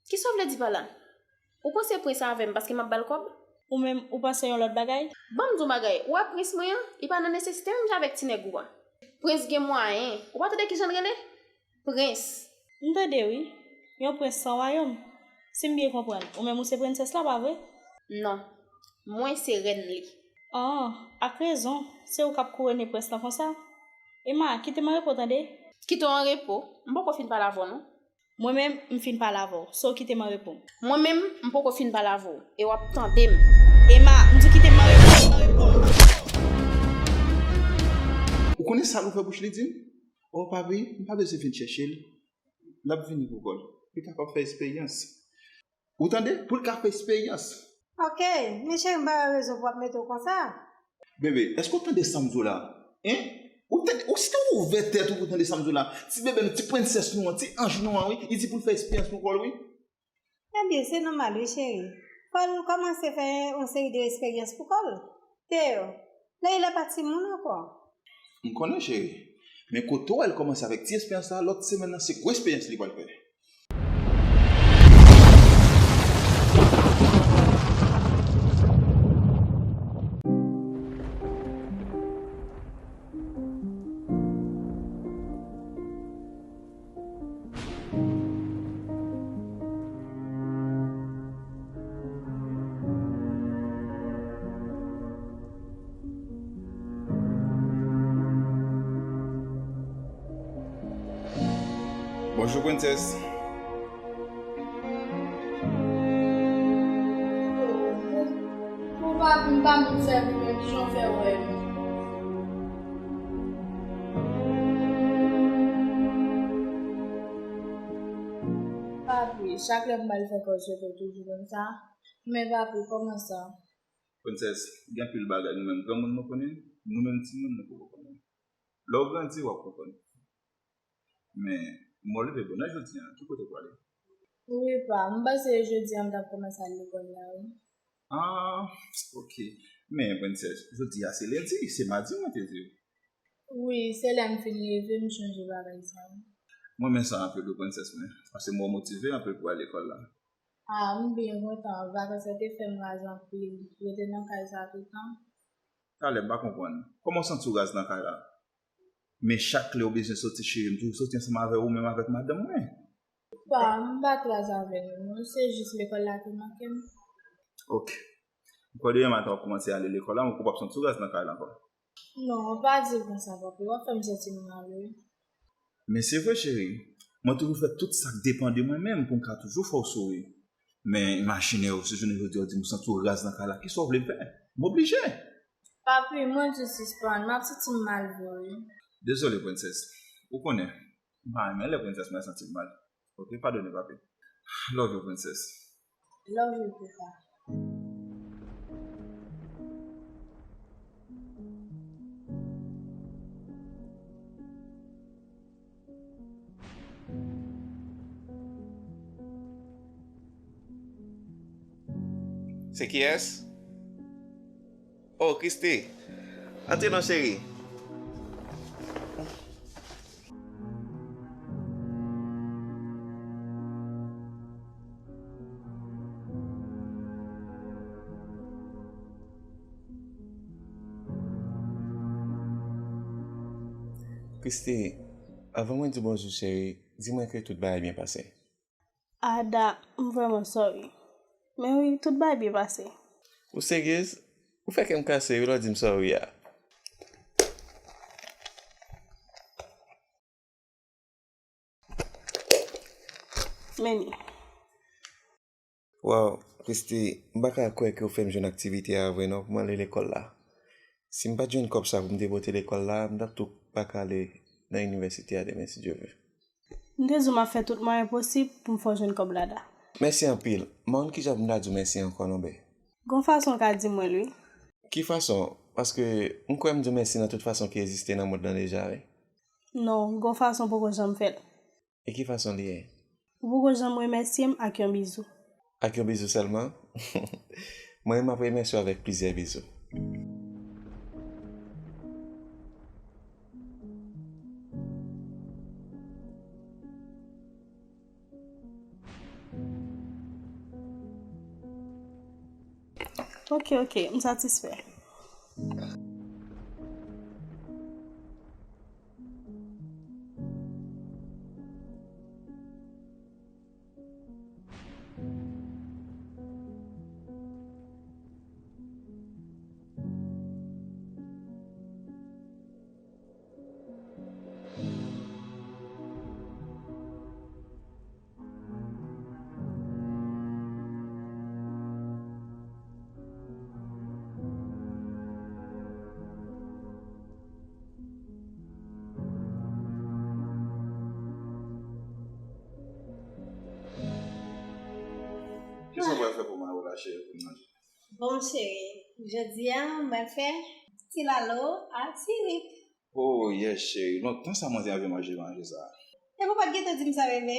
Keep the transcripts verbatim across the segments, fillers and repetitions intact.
Kisa w vle di pa la? Ou panse prens avè m paske m ap ba l kòb? Ou menm, ou panse yon lòt bagay? Ban m di w bagay, ou wè prens mwen an, li pa nan nesesite menm jan avèk ti nèg ou a. Prens gen mwayen, ou pa tande kijan l rele? Prens. M tande wi, yon prens san wayòm. Si m byen konprann, ou menm ou se prensès la, pa vre? Non, mwen se rèn li. An, ak rezon, se ou k ap kouwone prens lan konsa. Ema, kite m an repo tande. Kite w an repo? M poko fin pale avè w non. Mwen menm, m fin pale avè w, so kite m an repo. Mwen menm, m poko fin pale avè w, e w ap tande m. Ema, m di w kite m an repo. Ou konnen sa l ouvè bouch li di m? O papi, m pa bezwen vin chèche l. L ap vini pou kò l. Li kapab fè eksperyans. Ou tande? Pou l ka fè eksperyans. Ok, men cheri m pa wè rezon pou w ap mete w konsa. Bebe, èske w tande sa m di w la? Hein? Ou tande, ou si te ouvè tèt ou pou w tande sa m di w la? Ti bebe nou, ti prensès nou an, ti anj nou an wi, li di pou l fè eksperyans pou kò l wi. Ebyen, se nòmal wi cheri. Fò l kòmanse fè yon seri de eksperyans pou kò l. Teo, Leila pa timoun ankò. M konnen cheri, men kote w wè l kòmanse avèk ti eksperyans la, lòt semèn nan se gwo eksperyans li pral fè. Bonjou prensès. Bon papi, m pa menm sèvi mwen, kijan w fè wè m? Papi, chak lè m pral fè kòz sou ou toujou konn sa. Men papi, kòman sa? Prensès, gen anpil bagay nou menm granmoun nou konnen, nou menm timoun nou poko konnen. Lè w grandi, w ap konprann. Men, mwen leve bonè jodi a, ki kote w prale? Wi pa, m panse jodi a m t ap kòmanse al lekòl la wi. Ah, ok. Men, prensès, jodi a se lendi, se madi mwen te di w. Wi, se lè m fin leve m chonje bagay sa yo. Mwen renmen sa anpil wi prensès mwen, paske m wè w motive anpil pou w al lekòl la. Ah, m byen kontan, vakans lan te fè m raz anpil, rete nan kay sa toutan. Talè, m pa konprann. Kòman w santi w raz nan kay la? Men chak lè w bezwen soti cheri, m toujou soti ansanm avè w, ou menm avèk madanm mwen. Pa, m pa t raz avè nou non, se jis lekòl la ki manke m. Ok. M kwè demen maten w ap kòmanse ale lekòl la, ou p ap santi w raz nan kay la ankò. Non, pa di l konsa papi, w ap fè m santi m mal wi. Men se vre cheri, mwen toujou fè tout sa k depann de mwen menm pou m ka toujou fè w souri. Men imajine w, si jounen jodi a w di m ou santi w raz nan kay la, kisa w vle m fè? M oblije! Papi, mwen di w sispann, m ap santi m mal vre wi. Dezole prensès, ou konnen, m pa renmen lè prensès mwen santi l mal. Ok, padone papi. Love you prensès. Love you tou pa. Se kiyès? Oh, Christy! Antre non, cheri. Christy, avan mwen di w bonjou, cheri, di mwen ke tout bagay byen pase. Ada, m vrèman sorry. Men wi, tout bagay byen pase. Ou seryez? Ou fè kè m kase wi lè w di m sorry a. Men li. Wow, Christy, m pa ka kwè ke w fè m jwenn aktivite a vre non pou m ale lekòl la. Si m pa t jwenn kòb sa pou m te pote lekòl la, m t ap tou pa ka ale nan inivèsite a demen si Dye vle. M te di w m ap fè tout mwayen posib pou m fè w jwenn kòb la, Ada. Mèsi anpil. M pa konn kijan pou m ta di w mèsi ankò non, bè. Gon fason w ka di mwen l wi. Ki fason? Paske m kwè m di w mèsi nan tout fason ki egziste nan mond lan deja wi. Non, gon fason w poko janm fè l. E ki fason li ye? Ou poko janm remèsye m ak yon bizou. Ak yon bizou sèlman? Mwen menm m ap remèsye w avèk plizyè bizou. Ok, ok, m satisfè. Kisa w pral fè pou mwen la, cheri, pou n manje? Bon, cheri, jodi a, m pral fè ti lalo a ti rik. Oh, yes, cheri. Lontan sa mwen te anvi manje manje sa. Epi w pa t gentan di m sa, bebe.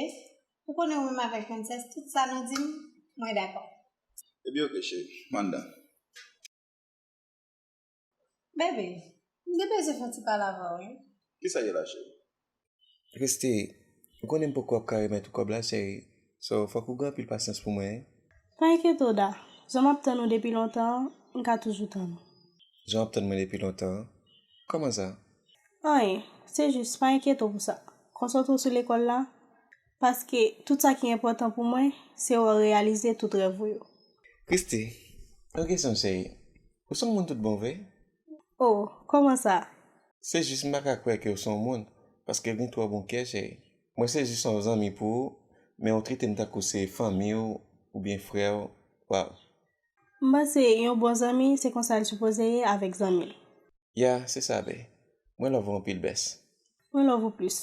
Ou konnen ou menm avèk Princess, tout sa nou di m, mwen dakò. Ebyen, ok, cheri. M anndan. Bebe, m te bezwen fè yon ti pale avè w, wi. Kisa ye la, cheri? Christy, ou konnen m poko ap ka remèt ou kòb la, cheri. So, fòk ou gen anpil pasyans pou mwen, wi. Pa enkyete w, Da. Jan m ap tann ou depi lontan an, m ka toujou tann ou. Jan w ap tann mwen depi lontan an? Kòman sa? Anyen, se jis, pa enkyete w pou sa. Konsantre w sou lekòl la, paske tout sa ki enpòtan pou mwen, se wè w reyalize tout rèv ou yo. Christy, yon kesyon, cheri. Ou se yon moun tout bon vre? Oh, kòman sa? Se jis m pa ka kwè ke w se yon moun, paske w gen twò bon kè, cheri. Mwen se jis yon zanmi pou ou, men w trete m tankou se fanmi w oubyen frè w. Waw. M panse yon bon zanmi, se konsa l sipoze ye avèk zanmi l. Ya, se sa, bae. Mwen love ou anpil, best. Mwen love ou plis.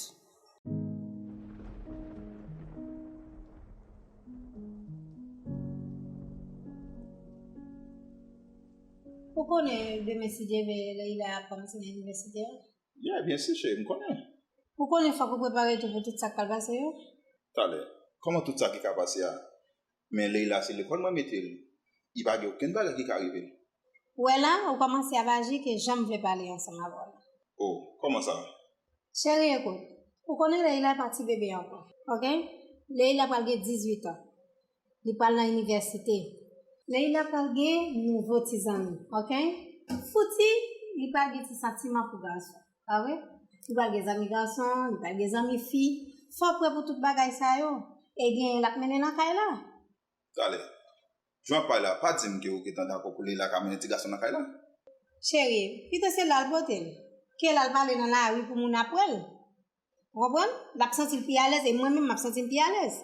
Ou konnen demen, si Dye vle, Leila ap kòmanse nan inivèsite a? Yeah, byen si, cheri, m konnen. Ou konnen fòk ou prepare tou pou tout sa k pral pase yo? Talè, kòman tout sa ki ka pase a? Men Leila, se lekòl mwen mete l. Li pa gen okenn bagay ki ka rive l. Ou wè la, ou kòmanse ap aji ke jan m vle pale ansanm avè w la. Oh, kòman sa? Cheri, ekout. Ou konnen Leila pa ti bebe ankò, ok? Leila pral gen dizuit an. Li pral nan inivèsite. Leila pral gen nouvo ti zanmi, ok? Fouti, li pral gen ti santiman pou gason, pa vre? Li pral gen zanmi gason, li pral gen zanmi fi. Fò w prè pou tout bagay sa yo. E genyen l ap mennen nan kay la. Talè, jan w ap pale la, pa di m ke ou gentan dakò pou Leila ka mennen ti gason nan kay la? Cheri, pito se l al pote l. Ke l al pale nan lari pou moun ap wè l. Ou konprann? L ap santi l pi alèz e mwen menm m ap santi m pi alèz.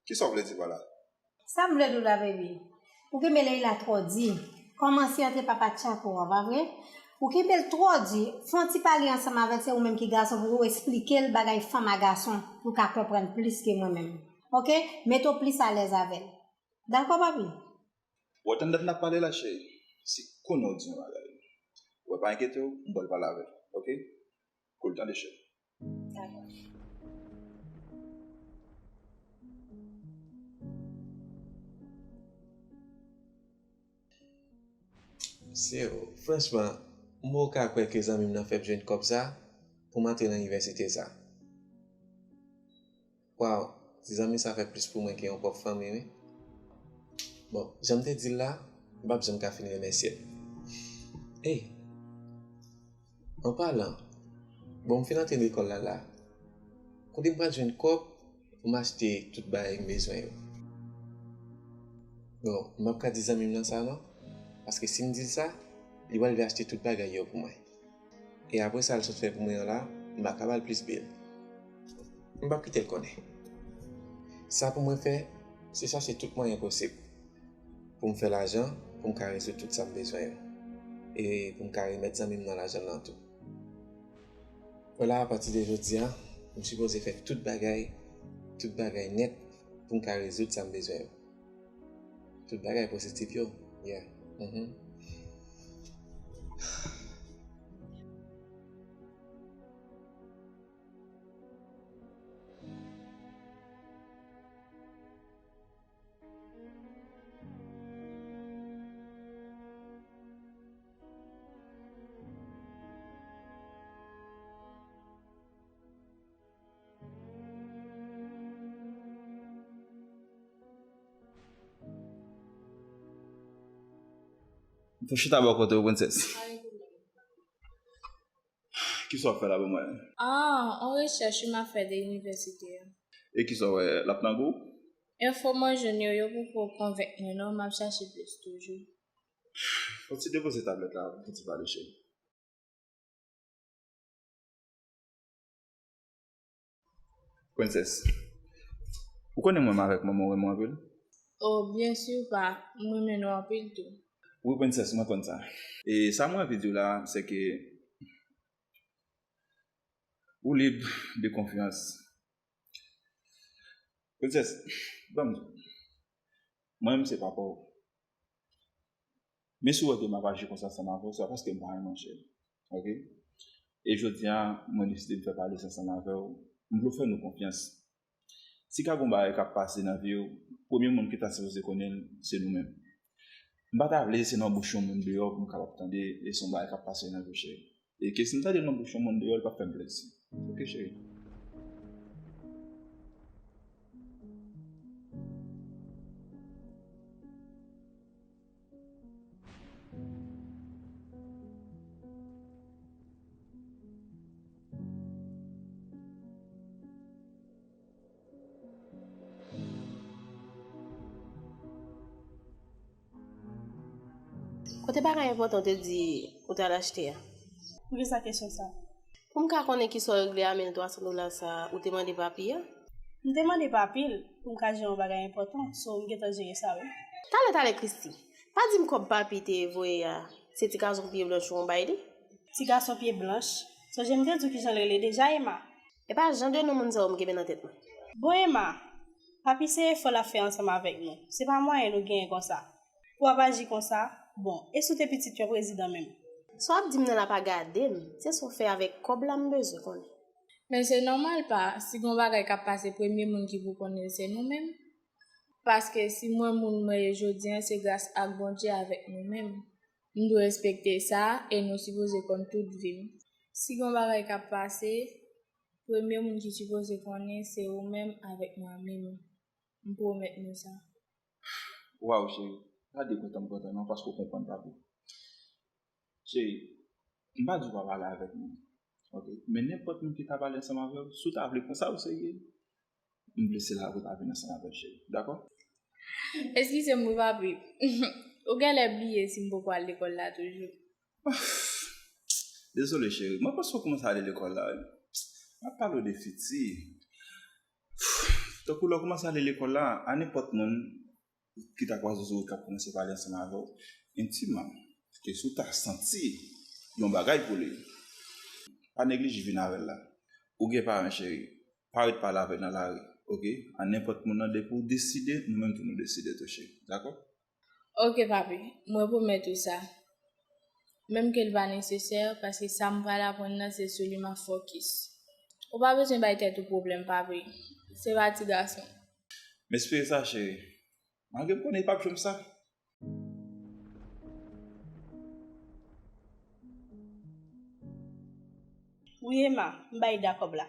Kisa w vle di pa la? Sa m vle di w la, baby. Ou kenbe Leila twò di. Kòmanse antre papa tchako an, pa vre? Ou kenbe l twò di. Fè yon ti pale ansanm avè l, se ou menm ki gason, pou ou esplike l bagay fanm a gason, pou l ka konprann plis ke mwen menm. Ok? Mete w plis alèz avè l. Dakò, papi? Ou wè tann dat n ap pale la, cheri. Se konnen w di yon bagay. Ou wè, pa enkyete w, m pral pale avè l, ok? Cool, tande, cheri. Dakò. Se, franchman, m poko ka kwè ke zanmi m nan fè m jwenn kòb sa pou m antre nan inivèsite sa. Waw, ti zanmi sa fè plis pou mwen ke yon pwòp fanmi, wi. Bon, jan m te di l la, m p ap janm ka fin remèsye l. Ey, an palan, bon, m fin antre lekòl la la. Kote m pral jwenn kòb pou m achte tout bagay m bezwen yo? Bon, m p ap ka di zanmi m nan sa non, paske si m di l sa, li pral vle achte tout bagay yo pou mwen. E apre sa l sot fè pou mwen an la, m pa ka ba l plis bil. M p ap kite l konnen. Sa pou mwen fè, se chache tout mwayen posib pou m fè lajan, pou m ka rezoud tout sa m bezwen yo. E pou m ka remèt zanmi m nan lajan l lan tou. Vwala, apati de jodi a, m sipoze fè tout bagay, tout bagay nèt pou m ka rezoud sa m bezwen yo. Tout bagay pozitif yo, yeah. Mhm. Fò chita bò kote w, prensès. Kisa w ap fè la pou mwen? Ah, on rechèch wi m ap fè de inivèsite a. E kisa w wè, l ap nan gou? Enfo mwen jwenn yo, yo poko konvenk mwen non, m ap chache plis toujou. Fò ti depoze tablèt la pou ti pale, cheri. Prensès, ou konnen mwen menm avèk manman w renmen w anpil? Oh, byen si pa, m renmen nou anpil tou. Wi, prensès, mwen konn sa. E sa mwen anvi di w la, se ke ou lib de konfyans. Prensès, ban m di w. Mwen menm se papa w. Men si w wè ke m ap aji konsa ansanm avè w, se pa paske m pa renmen w, cheri. Oke? E jodi a, mwen deside m fè pale sa ansanm avè w. M vle w fè nou konfyans. Si ka gon bagay k ap pase nan vi w, premye moun ki ta sipoze konnen l, se nou menm. M pa ta vle se nan bouch yon moun deyò pou m kapab tande, e se yon bagay k ap pase nan vi w, cheri. E ke si m tande nan bouch yon moun deyò, li p ap fè m plezi. Oke, cheri? Kote bagay enpòtan w te di ou t al achte a? Poukisa kesyon sa? Pou m ka konnen kisa w regle a mil twa san dola sa a ou te mande papi a? M te mande papi l pou m ka jere yon bagay enpòtan, so m gentan jere sa wi. Talè, talè, Christy, pa di m kòb papi te voye a, se ti gason pye blanch ou bay li? Ti gason pye blanch? Sonje m te di w kijan l rele deja, Emma. E pa jan de non moun sa yo m kenbe nan tèt mwen. Bon, Emma, papi se efò l ap fè ansanm avèk nou. Se pa mwayen nou genyen konsa. Pou w ap aji konsa, bon, e si w te pitit yon prezidan menm? Sa w ap di m nan la pa gade m, se sa w fè avèk kòb la m bezwen konnen. Men se nòmal pa, si gon bagay k ap pase premye moun ki pou konnen l se nou menm. Paske si mwen moun mwen ye jodi a se gras ak Bondye avèk nou menm. M dwe respekte sa e nou sipoze konn tout vi m. Si gon bagay k ap pase, premye moun ki sipoze konnen se ou menm avèk manmi m. M pwomèt nou sa. Waw, cheri, pa di kontan m kontan non, paske w konprann papi. Cheri, m pa di w pa pale avèk moun. Oke? Men nenpòt moun ki ka pale ansanm avè w, si w ta vle konsa w serye, m vle se la pou w ta vin ansanm avè l, cheri. Dakò? Eskize m wi, papi. Ou genlè bliye si m poko al lekòl la toujou. Dezole, cheri. Mwen panse w kòmanse ale lekòl la, wi. M ap pale w de fiti. Tankou lè w kòmanse ale lekòl la, a nenpòt moun ki ta kwaze w sou wout k ap kòmanse pale ansanm avè w entimman, ke si w ta santi yon bagay pou li, pa neglije vin avè l la. Ou gen paran, cheri. Pa ret pale avè l nan lari, oke? A nenpòt moun nan, depi w deside, nou menm tou nou deside tou, cheri. Dakò? Oke, papi, mwen pwomèt ou sa. Menm ke l pa nesesè, paske sa m pral aprann nan, se sou li m ap fokis. Ou pa bezwen bay tèt ou pwoblèm, papi. Se pa ti gason. M espere sa, cheri. Malgre m konnen li p ap janm sa. Wi, Emma, m bay Da kòb la.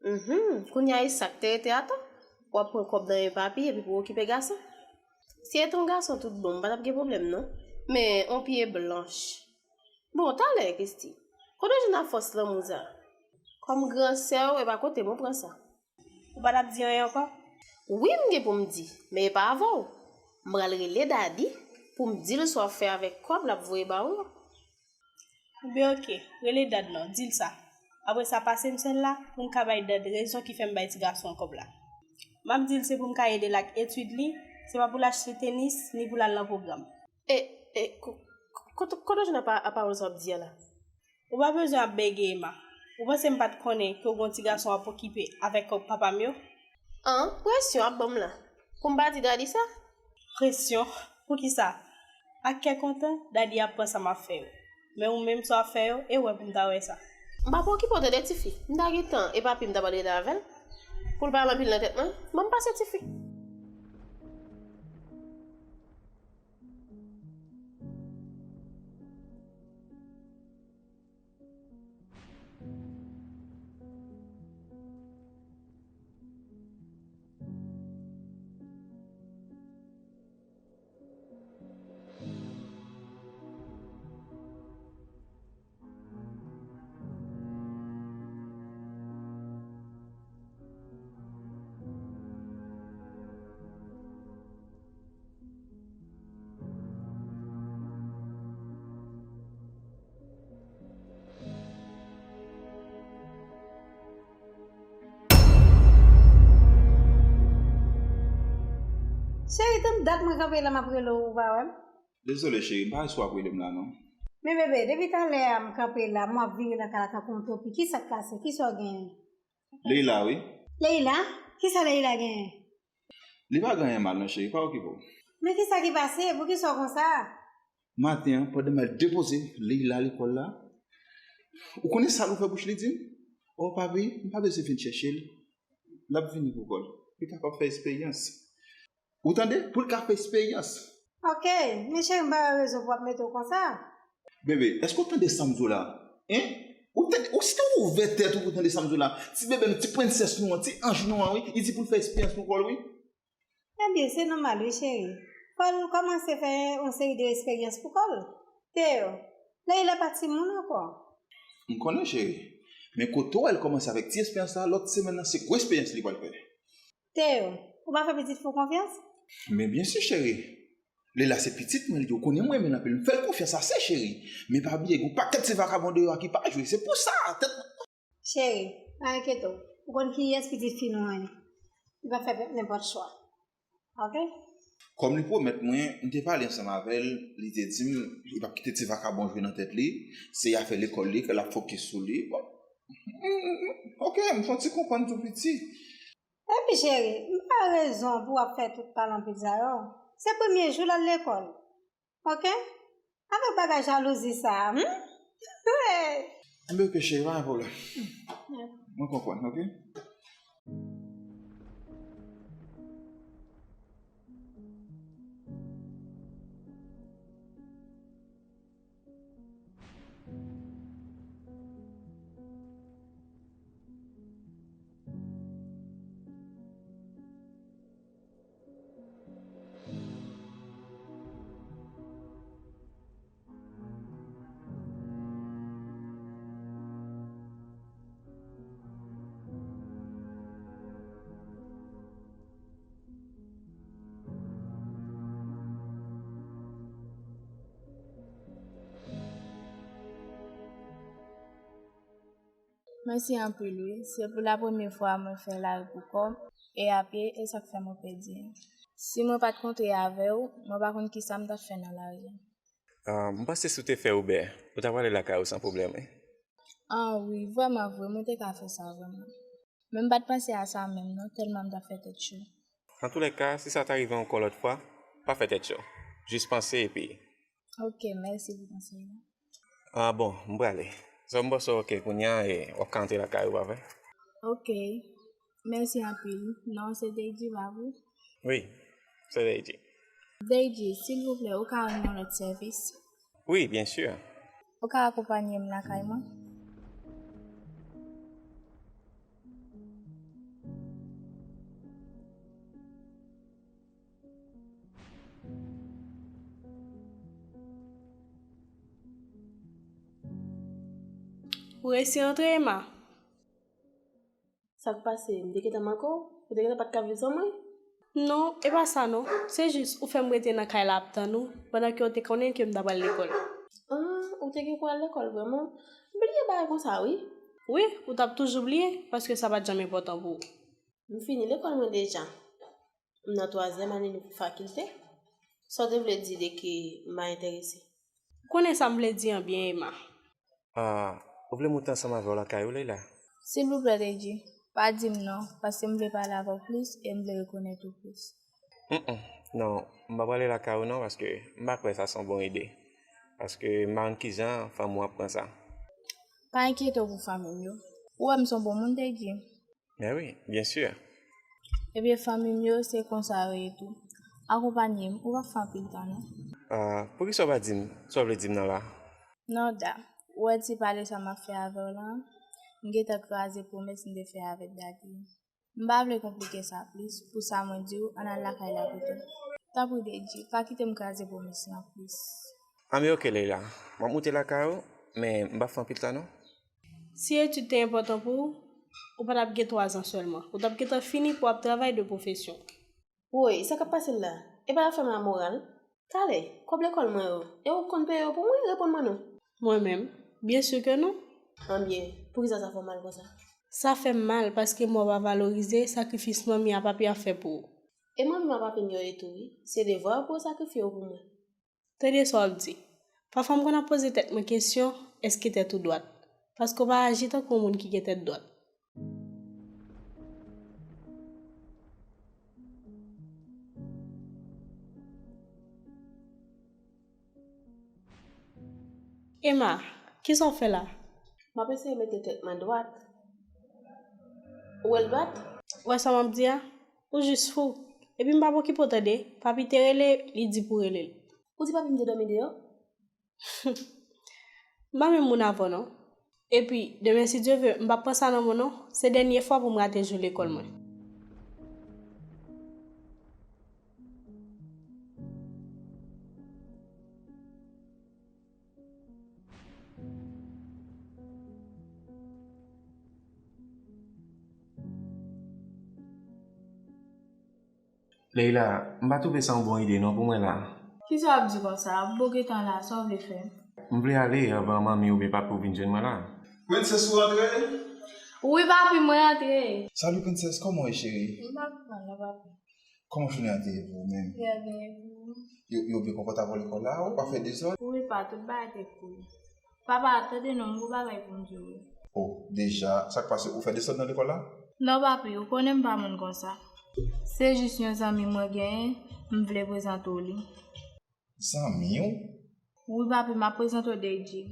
Mhm, kounye a e sa k te rete atò? W ap pran kòb nan men papi epi pou w okipe gason? Si se te yon gason tout bon, m pa t ap gen pwoblèm non. Men yon pye blanch. Bon, talè, Christy, kote w jwenn ak fòs lanmou sa? Kòm gran sè w, e pa kote m ou pran sa. Ou pa t ap di anyen ankò? Wi, m gen pou m di, men e pa avè w. M pral rele Daddy pou m di l sa w ap fè avèk kòb l ap voye ba ou yo. Oubyen oke, rele Dad non, di l sa. Apre sa, pase m sèl la pou m ka bay Dad rezon ki fè m bay ti gason an kòb la. M ap di l se pou m ka ede l ak etid li, se pa pou l achte tenis, ni pou l al nan pwogram. E, e, ko-, ko-, kote, kote w jwenn apa-, apawòl sa w ap di a la? Ou pa bezwen ap bege, Emma. Ou panse m pa t konnen ke w gen yon ti gason w ap okipe avèk kòb papa m yo? An, presyon w ap ban m la. Pou m pa di Daddy sa? Presyon? Poukisa? Ak kè kontan, Daddy ap pran sa m ap fè yo. Men ou menm sa w ap fè yo, e w wè pou m ta wè sa. M pa preokipe w tande tifi. M ta gentan, e papi m ta pral rele avè l. Pou l pa al anpil nan tèt mwen, ban m pase tifi. Cheri, tann dat mwen kanpe la, m ap rele w, ou pa wè m? Dezole, cheri, m pa wè si w ap rele m la, non. Men bebe, depi talè a m kanpe la, m ap vire nan kay la tankou yon topi. Kisa k pase? Kisa w genyen? Leila, wi. Leila? Kisa Leila genyen? Li pa gen anyen mal, non, cheri, pa okipe w. Men kisa ki pase? Poukisa w konsa? Maten an, pandan m al depoze Leila lekòl la, ou konnen sa l ouvè bouch li di m? O papi, m pa bezwen vin chèche l. L ap vini pou kò l. Li kapab fè esperyans. Ou tande? Pou l ka fè esperyans. Ok, men cheri, m pa wè rezon pou w ap mete w konsa. Bebe, èske w tande sa m di w la? Hein? Ou tande, ou si te ouvè tèt ou pou tande sa m di w la. Ti bebe nou, ti prensès nou an, ti anj nou an, wi. Li di pou l fè esperyans pou kò l, wi. Ebyen, se nòmal, wi, cheri. Fò l kòmanse fè yon seri de esperyans pou kò l. Teo, Leila pa timoun ankò. M konnen, cheri. Men kote w wè l kòmanse avèk ti esperyans la, lòt semèn nan, se gwo esperyans li pral fè. Teo, ou pa fè pitit fi w konfyans? Men byen si, cheri. Leila se pitit mwen, li, ou konnen mwen renmen l anpil. M fè l konfyans ase, cheri. Men pa bliye, gen yon pakèt ti vakabon deyò a ki pa jwe. Se pou sa, tèt. Cheri, pa enkyete w. Ou konn kiyès pitit fi nou an ye. Li p ap fè nenpòt chwa. Ok? Kòm li pwomèt mwen, m te pale ansanm avè l, li te di m li p ap kite ti vakabon jwe nan tèt li, se afè lekòl li ke l ap fokis sou li. Bon. Ok, m santi konprann tou piti. Epi cheri, m pa rezon pou w ap fè tout palanpil sa yo. Se premye jou l al lekòl. Ok? Avèk bagay jalouzi sa a, hmm? Enben, ok, cheri, pa gen pwoblèm. Mwen konprann, ok? Mèsi anpil wi, se pou la premye fwa mwen fè lari pou kò m, e a pye, e sa k fè mwen pèdi. Si mwen pa t kontre avè w, mwen pa konn kisa m t ap fè nan lari a. Ah, m panse si w te fè Uber, ou ta prale lakay ou san pwoblèm wi. Ah wi, vrèman vre, mwen te ka fè sa vrèman. Men m pa t panse a sa menm non, tèlman m t ap fè tèt cho. Antoulèka, si sa ta rive ankò lòt fwa, pa fè tèt cho. Jis panse epi. Ok, mèsi pou konsèy la. Ah bon, m prale. So m panse w ok kounye a e w ap ka antre lakay ou, pa vre? Ok. Mèsi anpil. Non, se Deji, pa vre? Wi, se Deji. Deji, silvouplè, ou ka rann mwen lòt sèvis? Wi, byen si. Ou ka akonpanye m lakay mwen? Ou resi antre, Emma? Sa k pase? M te gentan manke w? Ou te gentan pa t ka viv san mwen? Non, e pa sa non. Se jis, ou fè m rete nan kay la ap tann ou, pandan ke w te konnen ke m ta pral lekòl. Ah, ou te gen pou al lekòl vrèman? M bliye bagay konsa wi. Wi, ou t ap toujou bliye, paske sa pa t janm enpòtan pou ou. M fini lekòl mwen deja. M nan twazyèm ane fakilte. Sa w te vle di de ke m pa enterese? Ou konnen sa m vle di an byen, Emma. Ah, ou vle m moute ansanm avè w lakay ou, Leila? Silvouplè, Deji, pa di m non, paske m vle pale avè w plis e m vle rekonèt ou plis. Mm, non, m pa prale lakay ou non, paske m pa kwè sa se yon bon ide. Paske m pa konn kijan fanmi w ap pran sa. Pa enkyete w pou fanmi m yo. Ou wè m se yon bon moun, Deji. Men wi, byen si. Ebyen, fanmi m yo, se konsa yo ye tou. Akonpanye m, ou p ap fè anpil tan non. Ah, poukisa w pa di m sa w vle di m nan la? Non, Da, ou wè ti pale sa m ap fè avè w la, m gentan kraze pwomès m te fè avèk Dadi. M pa vle konplike sa plis, pou sa mwen di w, ann al lakay la pito. Tanpri, Deji, pa kite m kraze pwomès lan plis. Anben, ok, Leila, m ap moute lakay ou, men m p ap fè anpil tan non. Si etid te enpòtan pou ou, ou pa t ap gen twazan sèlman. Ou t ap gentan fini pou w ap travay de pwofesyon. Woy, sa k ap pase l la? Epa y ap fè m lamoral? Talè, kòb lekòl mwen yo, e ou k konn peye yo pou mwen? Reponn mwen non. Mwen menm? Byen si ke non. Anbyen, poukisa sa fè w mal konsa? Sa fè m mal paske m wè w pa valorize sakrifis manmi ak papi ap fè pou ou. E manmi m ak papi m yo ye tou wi. Se devwa yo pou yo sakrifye yo pou mwen. Tande sa w ap di. Pafwa m konn ap poze tèt mwen kesyon, èske tèt ou dwat? Paske w pa aji tankou yon moun ki gen tèt dwat. Emma, kisa w fè la? M ap eseye mete tèt mwen dwat. Ou wè l dwat? Ou wè sa m ap di a? Ou jis fou. Epi m p ap okipe w tande. Papi te rele, li di pou rele l. Ou di papi m te dòmi deyò? M pa menm moun avè w non. Epi, demen si Dye ve, m p ap pran sa nan men w non. Se dènye fwa pou m rate jou lekòl mwen. Leila, m pa twouve sa yon bon ide non pou mwen la. Kisa w ap di konsa? Bon gentan la, sa w vle fè? M vle ale anvan manmi oubyen papi w vin jwenn mwen la. Prensès ou rantre? Wi papi, mwen rantre. Salut prensès, kòman w ye cheri? M pa pi mal non papi. Kòman jounen an te ye pou ou menm? Trè byen, e pou ou? Yo, yo byen konpòte avè w lekòl la, ou pa fè dezòd? Wi pa, tout bagay te cool. Papa, tande non, m gon bagay pou m di w. Oh, deja, sa k pase? Ou fè dezòd nan lekòl la? Non papi, ou konnen m pa moun konsa. Se jis yon zanmi mwen genyen, m vle prezante w li. Zanmi w? Wi papi, m ap prezante w Deji.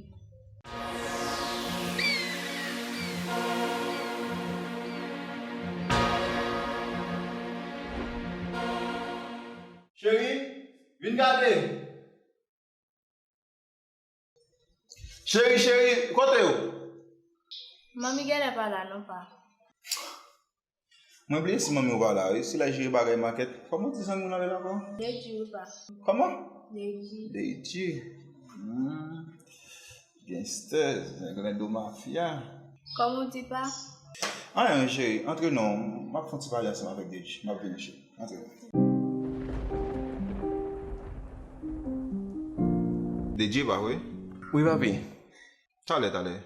Cheri, vin gade. Cheri, cheri, kote w? Manmi genlè pa la non pa. Mwen bliye si manmi w pa la wi, si l al jere bagay makèt. Kòman w di zanmi w nan lè la ankò? Deji wi pa. Kòman? Deji. Deji. Hmm. Gangsters, nèg rendo mafya. Kòman w di pa? Anyen wi cheri, antre non, m ap fè yon ti pale ansanm avèk Deji. M ap vini cheri. Antre. Deji pa vre? Wi papi. Talè, talè.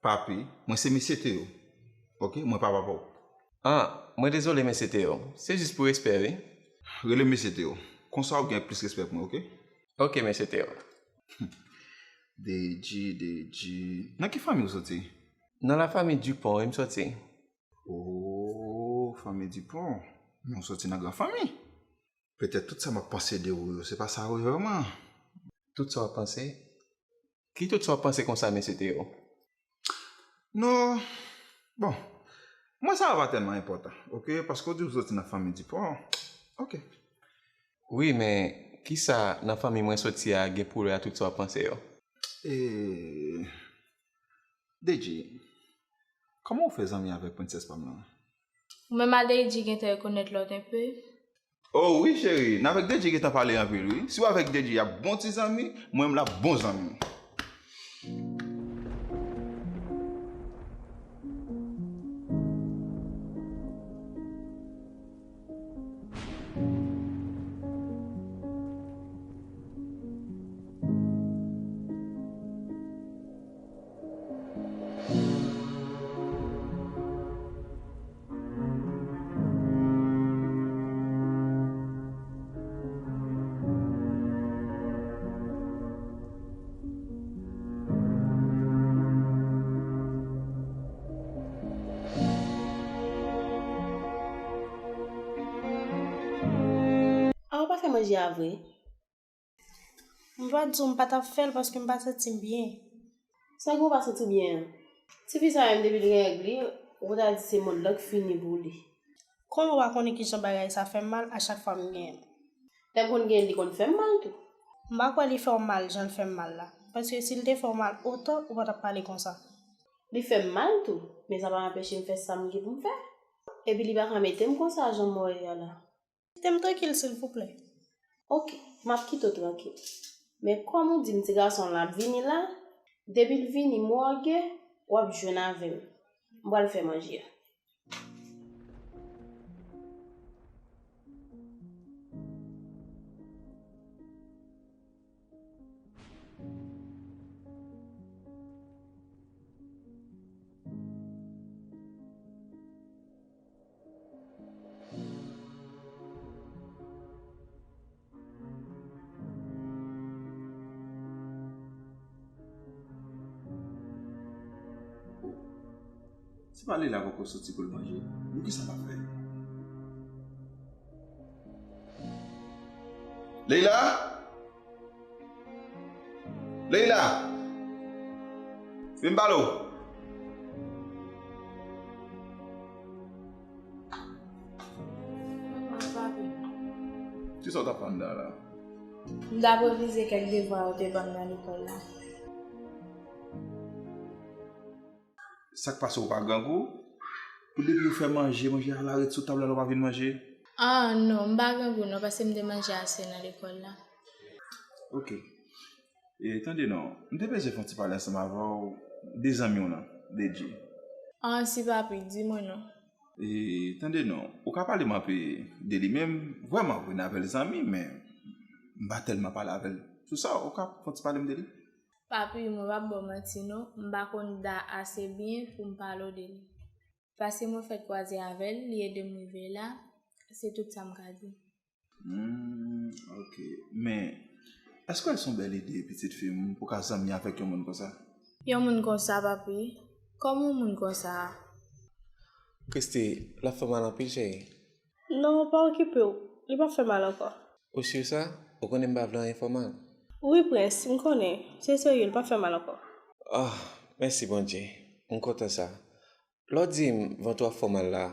Papi, mwen se mesye Teo. Oke, mwen pa papa w. Ah, mwen dezole mesye Teo. Se jis pou respè wi. Rele m mesye Teo. Konsa w ap gen plis respè pou mwen, oke? Oke mesye Teo. Deji, Deji. Nan ki fanmi w soti? Nan lafanmi Dupont wi m soti. Oh, fanmi Dupont. Men w soti nan gran fanmi. Petèt tout sa m ap panse de ou yo, se pa sa vrèman. Tout sa w ap panse? Ki tout sa w ap panse konsa mesye Teo? Non, bon, mwen sa a pa tèlman enpòtan, oke, paske w di w soti nan fanmi Dupont, oke. Wi, men kisa nan fanmi mwen soti a gen pou wè a tout sa w ap panse yo? E, Deji, kòman w fè zanmi avèk prensès pa m lan? Ou menm a Deji gentan rekonèt lòt enpe. Oh wi cheri, n avèk Deji gentan pale anpil wi. Si w avèk Deji y ap bon ti zanmi, mwen menm l ap bon zanmi. A, ou pa fè manje a vre? M va di w m pa t ap fè l paske m pa santi m byen. Sa gen w pa santi w byen an? Tifi sa menm depi l gen règ li, ou ta di se mond lan k fini pou li. Kòman w pa konnen kijan bagay sa fè m mal a chak fwa m genyen l? Lè m konn genyen l, li konn fè m mal tou. M pa kwè li fè w mal jan l fè m mal la, paske si l te fè w mal otan ou pa t ap pale konsa. Li fè m mal tou, men sa pa anpeche m fè sa m gen pou m fè. Epi li pa ka mete m konsa jan m wè a la. Kite m trankil silvouplè. Oke, m ap kite w trankil. Men kòm ou di m ti gason lan ap vini la, depi l vini m wè w gen, w ap jwenn avè m. M pral fè manje a. Pale la poko soti pou l manje. Bon, kisa l ap fè? Leila! Leila! Vin pale w. Kisa w t ap fè anndan la? M t ap revize kèk devwa yo te ban m nan lekòl la. Sa k pase, ou pa grangou? Pou depi ou fè manje, manje a la ret sou tab la, ou pa vin manje? Ah, non, m pa grangou non, paske m te manje ase nan lekòl la. Ok. E tande non, m te bezwen fè yon ti pale ansanm avè w de zanmi w lan, Dedji. Ah, si papi, di mwen non. E tande non, ou ka pale m anpe de li menm? Vrèman, vre, n apèl zanmi, men m pa tèlman pale avè l. Sou sa, ou ka fè yon ti pale m de li? Papi, mwen p ap ba w manti non, m pa konn Da ase byen pou m pale w de li. Paske mwen fèk kwaze avè l, li ede m rive la, se tout sa m ka di. Hmm, ok. Men, èske se yon bèl ide, pitit fi m, pou w ka zanmi avèk yon moun konsa? Yon moun konsa, papi? Kòman yon moun konsa? Christy, l ap fè w mal anpil, cheri. Non, pa okipe w. Li p ap fè mal ankò. Ou si sa? Ou konnen m pa vle anyen fè w mal. Wi, Prens, m konnen. Se serye, li p ap fè mal ankò. Ah, mèsi Bondye. M kontan sa. Lè w di m vant ou ap fè w mal la,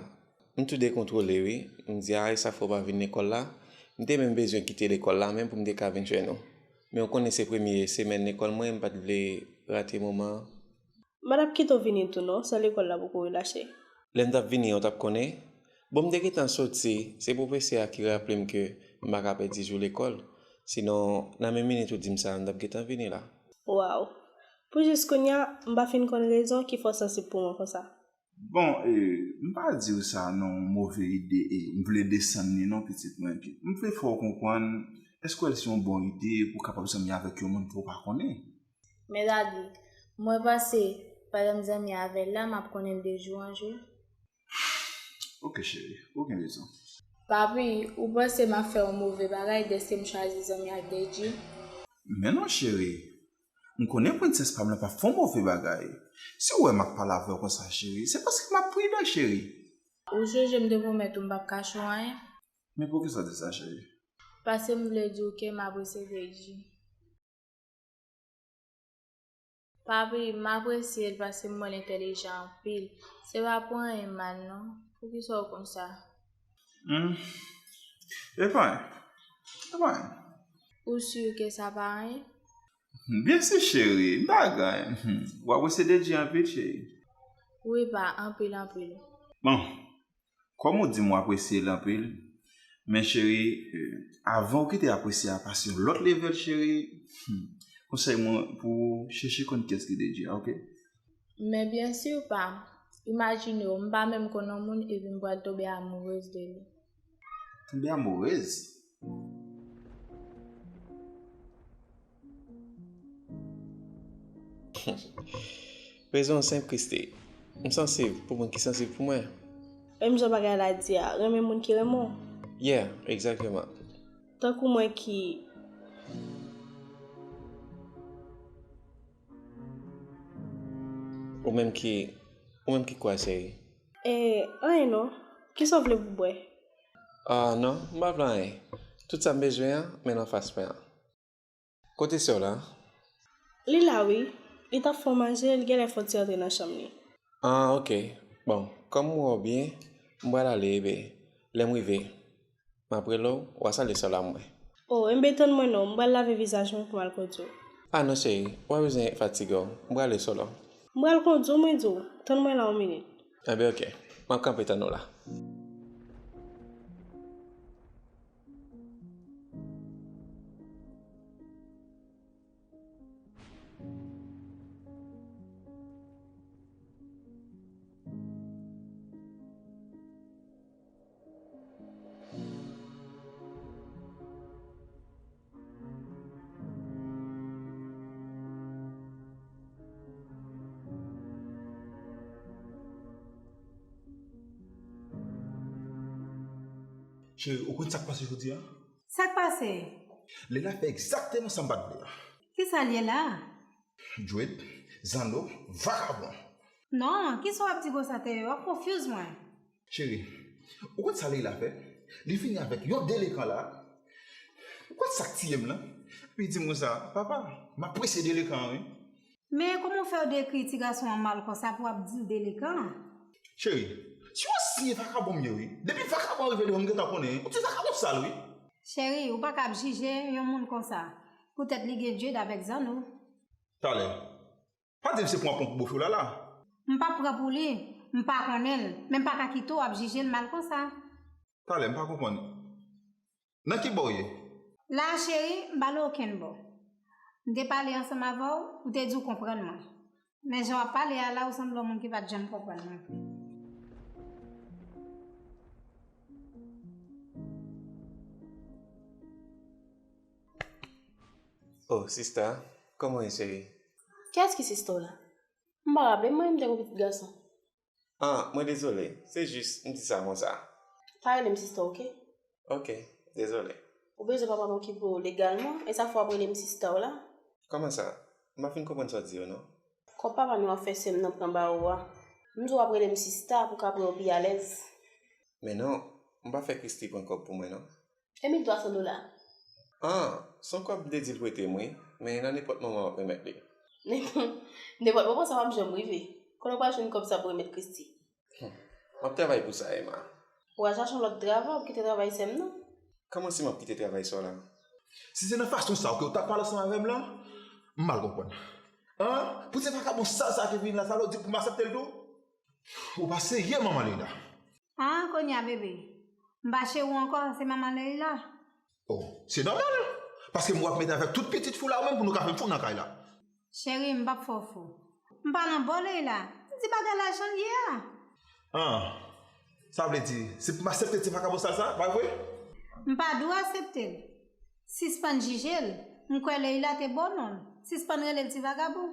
m tou dekontwole, wi. M di, a, e sa fè w pa vin lekòl la? M te menm bezwen kite lekòl la, menm pou m te ka vin jwenn ou. Men ou konnen se premye semèn lekòl mwen, m pa t vle rate moman an. M pa t ap kite w vini tou non, san lekòl la poko relache. Lè m t ap vini an, ou t ap konnen? Bon, m te gentan soti, se pwofesè a ki raple m ke m pa ka pèdi jou lekòl. Sinon, nan menm minit ou di m sa, m t ap gentan vini la. Waw! Pou jis kounye a, m pa fin konn rezon ki fè w sansib pou mwen konsa. Bon, e, m pa di w sa nan yon move ide, e, m vle desann li non, pitit mwen. M vle fè w konprann, èske w wè l se yon bon ide pou w kapab zanmi avèk yon moun ke w pa konnen? Men Daddy, mwen panse, pandan m zanmi avè l la, m ap konnen l de jou an jou. Ok, cheri, ou gen rezon. Papi, ou panse m ap fè yon move bagay dèske m chwazi zanmi ak Dedji? Men non, cheri. M konnen prensès pa m lan p ap fè yon move bagay. Si w wè m ap pale avè w konsa, cheri, se paske m ap pridan, cheri. Ou sonje m te pwomèt ou m p ap kache w anyen? Men poukisa w di sa, cheri? Paske m vle di w ke m apresye Dedji. Papi, m apresye l paske m wè l entèlijan anpil. Se pa pou anyen mal non. Poukisa w konsa? Hmm. E pa anyen. E pa anyen. Ou si ke sa pa anyen? Byen si, cheri. M pa gen anyen. Hmm. W apresye Dedji anpil, cheri? Wi, pa, anpil, anpil. Bon. Kòm ou di m w apresye l anpil, men cheri, eh, avan w kite apresye a pase yon lòt level, cheri, hmm, konsèy mwen pou w chèche konn kiyès ki Dedji a, ok? Men byen si pa. Imajine w, m pa menm konn yon moun epi m pral tonbe amourez de li. Tonbe amourez? Rezon an senp, Christy. M sansib pou moun ki sansib pou mwen. Menm jan bagay la di a, renmen moun ki renmen w. Yeah, egzakteman. Tankou mwen ki. Ou menm ki, ou menm ki kwa, cheri? E, anyen non. Kisa w vle pou bwè? Ah, non, m pa vle anyen. Tout sa m bezwen an, men l anfas mwen an. Kote sè w la? Li la wi. Li t ap fè w manje, li genlè fè w ti rantre nan chanm li. Ah, ok. Bon, kòm m wè w byen, m pral ale, ebyen, lè m rive, m ap rele w, w a salye sè w la pou mwen. O, enben tann mwen non, m pral lave vizaj mwen pou m al kondui w. Ah non, cheri, w pa bezwen fatige w, m prale solo. M pral kondui w, mwen di w, tann mwen la yon minit. Enben, ok. M ap kanpe tann ou la. Cheri, ou konn sa k pase jodi a? Sa k pase? Leila fè egzakteman sa m pa t vle a. Kisa l ye la? Djwet, zanno, vakabon. Non, kisa w ap di konsa, Théo? W ap confuse mwen. Cheri, ou konn sa Leila fè? Li vini avèk yon delekan la. Ou konn sa k tiye m lan? Li di m konsa, papa, m apresye delekan an, wi. Men kòman w fè w dekri ti gason an mal konsa pou w ap di l delekan? Cheri, se yon siye vakabon m ye, wi. Depi vakabon an rive deyò, m gentan konnen. Yon ti vakabon sal, wi. Cheri, ou pa kab jije yon moun konsa. Poutèt li gen djed avèk zanno. Talè. Pa di m se pou w ap pran pou bofe w la la. M p ap pran pou li, m pa konnen l, men m pa ka kite w ap jije l mal konsa. Talè, m pa konprann. Nan ki bò w ye? La, cheri, m pa nan okenn bò. M te pale ansanm avè w, ou te di w konprann mwen. Men jan w ap pale a la, ou sanble yon moun ki pa t janm konprann mwen. Oh, sista, kòman w ye, cheri? Kiyès ki sista w la? M pa raple m, mwen menm te gon pitit gason. Ah, mwen dezole. Se jis, m di sa konsa. Pa rele m sista, oke? Oke, dezole. Ou bezwen papa m okipe w legalman, e sa fè w ap rele m sista w la? Kòman sa? M pa fin konprann sa w di yo, non. Kòb papa nou ap fè sè m nan pran ba ou a. M di w ap rele m sista pou w ka pran yo pi alèz. Men non, m pa fè Christy pran kòb pou mwen, non. E mil twa san dola? Ah, se yon kòb m te di l prete m, wi, men nan nenpòt moman w ap remèt li. Nenpòt moman sa p ap janm rive. Kote w pral jwenn kòb sa pou remèt Christy? Hmm. M ap travay pou sa, Emma. Ou pral chache yon lòt travay, ou kite travay sè m nan? Kòman si m ap kite travay sa w la? Si se nan fason sa w ke w t ap pale ansanm avè m lan, m mal konprann. An? Pou se vakabon sal sa ki vin la, sa vle di pou m aksepte l tou? Ou pa serye, manman Leila. Ah, kounye a, bebe. M pa cheri w ankò, se manman Leila. Oh, se nòmal. Paske m wè w ap mete avèk tout pitit fi w la, ou menm pou nou ka fè m fou nan kay la. Cheri, m p ap fè w fou. M pa nan bò Leila. M di bagay la jan l ye a. Ah, sa vle di, se pou m aksepte ti vakabon sal sa, pa vre? M pa dwe aksepte l. Sispann jije l. M kwè Leila te bon non l. Sispann rele l ti vagabon.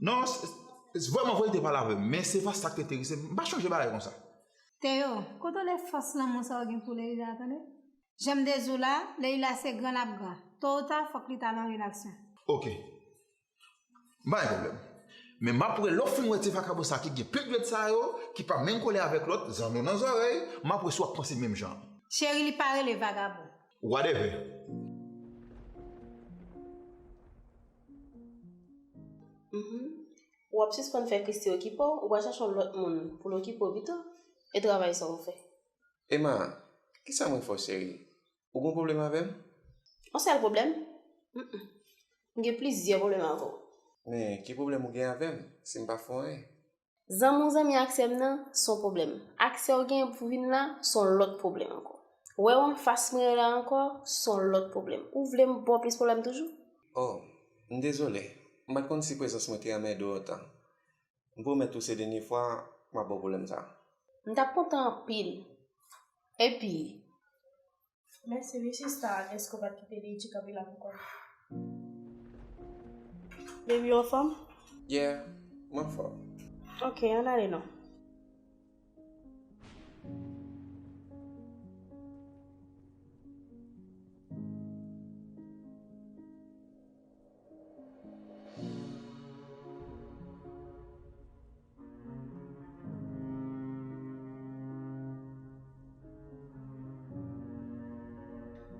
Non, s- s- vrèman vre, li te pale avè m, men se pa sa k te enterese m. M pa chonje bagay konsa. Théo, kote w lè fòs lanmou sa w gen pou Leila, tande? Jan m te di w la, Leila se gran l ap gran. To ou ta, fòk li ta nan relasyon. Oke. M pa gen pwoblèm. Men m ap wè lè w fin wè ti vakabon sa ki gen pil dwèt sa yo, ki pa menm koulè avèk lòt, zanno nan zòrèy, m ap wè si w ap panse menm jan. Cheri, li pa rele vagabon. Whatever. Mhm. W ap sispann fè Christy okipe w, ou pral chache yon lòt moun pou l okipe w pito, e travay sa w fè. Emma, kisa mwen fè w, cheri? Ou gon pwoblèm avè m? Yon sèl pwoblèm? Mm-mm. M gen plizyè pwoblèm avè w. Men, ki pwoblèm ou gen avè m, si m pa fè w anyen? Zanmi w zanmi ak sè m nan, se yon pwoblèm. Ak sè w genyen pou vin la, se yon lòt pwoblèm ankò. Wè w anfas mwen la ankò, se yon lòt pwoblèm. Ou vle m ba w plis pwoblèm toujou? Oh, m dezole. M pa t konn si prezans mwen te anmède w otan. M pwomèt ou se dènye fwa m ap ba w pwoblèm sa. M t ap kontan anpil. Epi, mèsi wi sista, èske w pa t kite Deji kanpe la pou kont li? Baby, w anfòm? Yeah, m anfòm. Ok, ann ale non.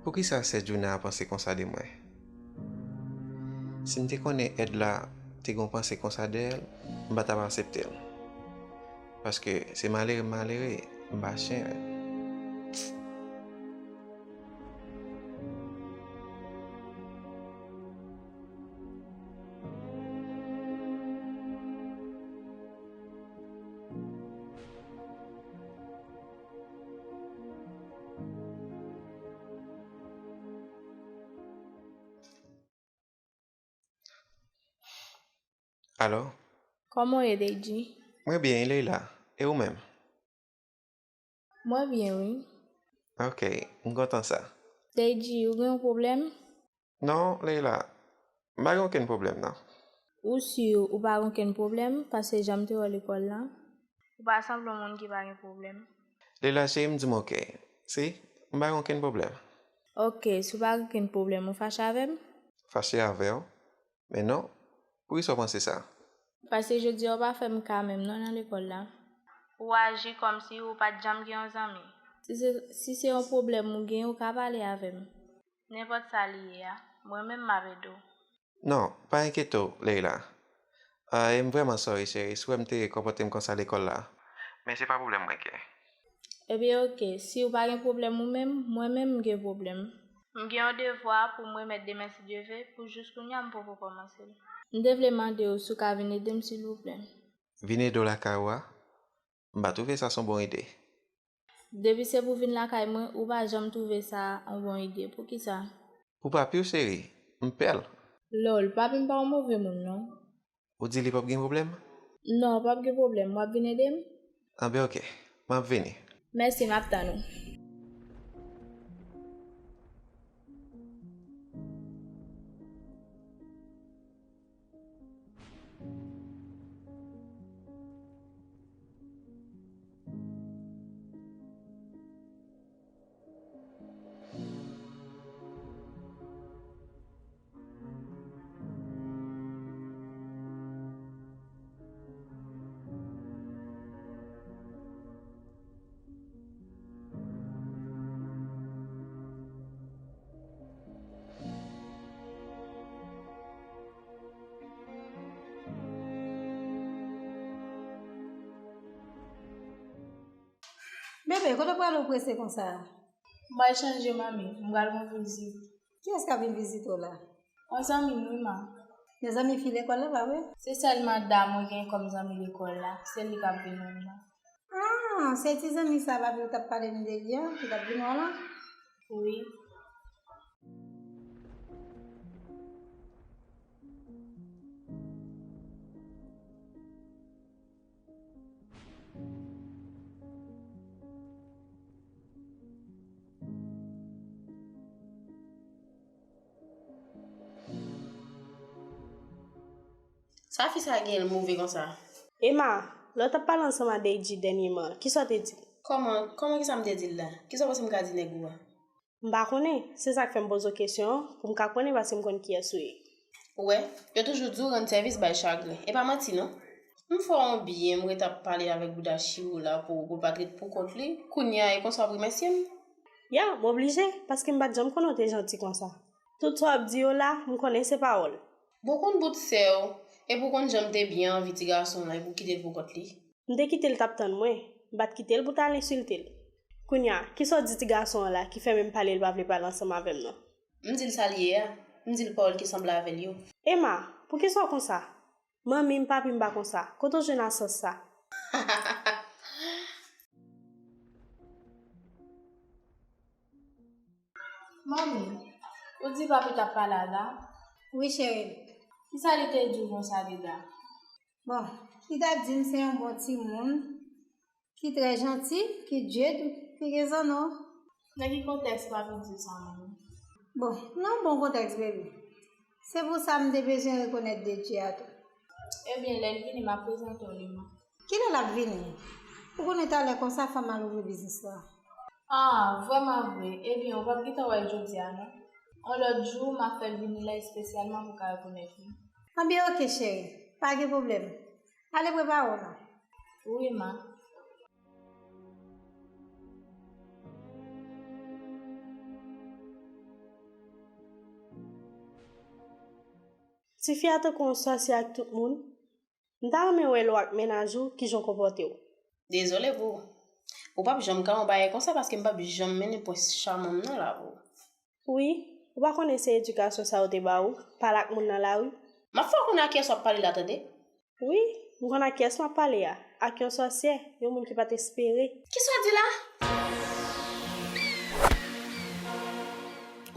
Poukisa sè Djouna a panse konsa de mwen? Si m te konnen Èd la te gen yon panse konsa dèyè l, m pa t ap aksepte l. Paske se malere m malere, m pa chen. Alo? Kòman w ye, Deji? Mwen byen, e Leila? E ou menm? Mwen byen, wi. Ok, m kontan sa. Deji, ou gen yon pwoblèm? Non, Leila, m pa gen okenn pwoblèm, non. Ou si ou pa gen okenn pwoblèm, paske jan m te wè w lekòl la? Ou pa sanble yon moun ki pa gen pwoblèm. Leila, cheri, m di m ok. Si, m pa gen okenn pwoblèm. Ok, si w pa gen okenn pwoblèm, ou fache avè m? Fache avè w? Men non, poukisa w panse sa? Paske jodi a ou pa fè m ka menm non nan lekòl la. Ou aji kòmsi ou pa t janm gen yon zanmi. Si se, si se yon pwoblèm ou gen, ou ka pale avè m. Nenpòt sa li ye a, mwen menm m ap ede w. Non, pa enkyete w, Leila. Ah, e m vrèman sorry, cheri, si w wè m te konpòte m konsa lekòl la. Men se pa pwoblèm mwen gen. Ebyen, oke, si w pa gen pwoblèm ou menm, mwen menm m gen pwoblèm. M gen yon devwa pou m remèt demen si Dye ve, pou jis kounye a m poko kòmanse l. M te vle mande w si w ka vin ede m, silvouplè. Vin ede w lakay ou a? M pa twouve sa s on bon ide. Depi se pou vin lakay mwen, ou pa janm twouve sa yon bon ide. Poukisa? Pou papi w, cheri. M pè l. Lòl, papi m pa yon move moun, non. Ou di li p ap gen pwoblèm? Non, p ap gen pwoblèm. W ap vin ede m? Anben, oke. M ap vini. Mèsi, m ap tann ou. Bebe, kote w prale w prese konsa a? M pral chanje, manmi. M pral gen yon vizit. Kiyès k ap vin vizite w la? Yon zanmi m, wi, ma. Yon zanmi fi lekòl la, pa vre? Se sèl Manda mwen gen kòm zanmi lekòl la. Se li k ap vin wè m la. Ah, se ti zanmi sa papi w t ap pale m de li a, ki t ap vin wè w la? Wi. Sa fi sa gen l move konsa? Emma, lè w t ap pale ansanm a Deidji dènyèman, kisa w te di l? Kòman, kòman kisa m te di l la? Kisa w panse m ka di nèg ou a? M pa konnen, se sa k fè m poze w kesyon an, pou m ka konnen paske m konn kiyès ou ye. Ou wè, yo toujou di w rann sèvis bay chagren, e pa manti non. M fè w yon byen, m ret ap pale avèk bouda Chiro la pou, pou l pa t ret pou kont li, kounye a e konsa w ap remèsye m? Ya, m oblije, paske m pa t janm konnen w te janti konsa. Tout sa w ap di yo la, m konnen se pawòl. Bon, w konn bout sè w, epi w konn jan m te byen anvi ti gason an, epi w kite l pou kont li. M te kite l t ap tann mwen, m pa t kite l pou t al ensilte l. Kounye a, kisa w di ti gason an la ki fè menm pale l pa vle pale ansanm avè m nan? M di l sa l ye a, m di l pawòl ki sanble avè l yo. Emma, poukisa w konsa? Manmi m, papi m pa konsa. Kote w jwenn asans sa? Manmi, ou di papi t ap pale a la? Wi, cheri. Kisa li te di w konsa deja? Bon, li t ap di m se yon bon timoun, ki trè janti, ki djed, ki gen zanno. Nan ki kontèks papi di w sa, manmi? Bon, nan yon bon kontèks, baby. Se pou sa m te bezwen rekonèt Deidji a tou. Ebyen, lè l vini, m ap prezante w li, man. Kilè l ap vini? Ou konnen talè konsa fò m al ouvri biznis la. Ah, vrèman vre. Ebyen, ou p ap gentan wè l jodi a, non. Yon lòt jou, m ap fè l vini la espesyalman pou w ka rekonèt li. Anben, oke, cheri. Pa gen pwoblèm. Ale prepare w non. Wi, ma. Tifi a tankou yon sòsyè ak tout moun. M ta renmen wè l ou ak mennaj ou, kijan w konpòte w. Dezole pou ou. Ou p ap janm ka yon bagay konsa paske m p ap janm mennen prens chaman m nan la pou ou. Wi, ou pa konnen se edikasyon sa yo te ba ou, pale ak moun nan lari? M ap fè w konnen ak kiyès w ap pale la, tande? Wi, m konn ak kiyès m ap pale a, ak yon sòsyè, yon moun ki pa t espere. Kisa w di la?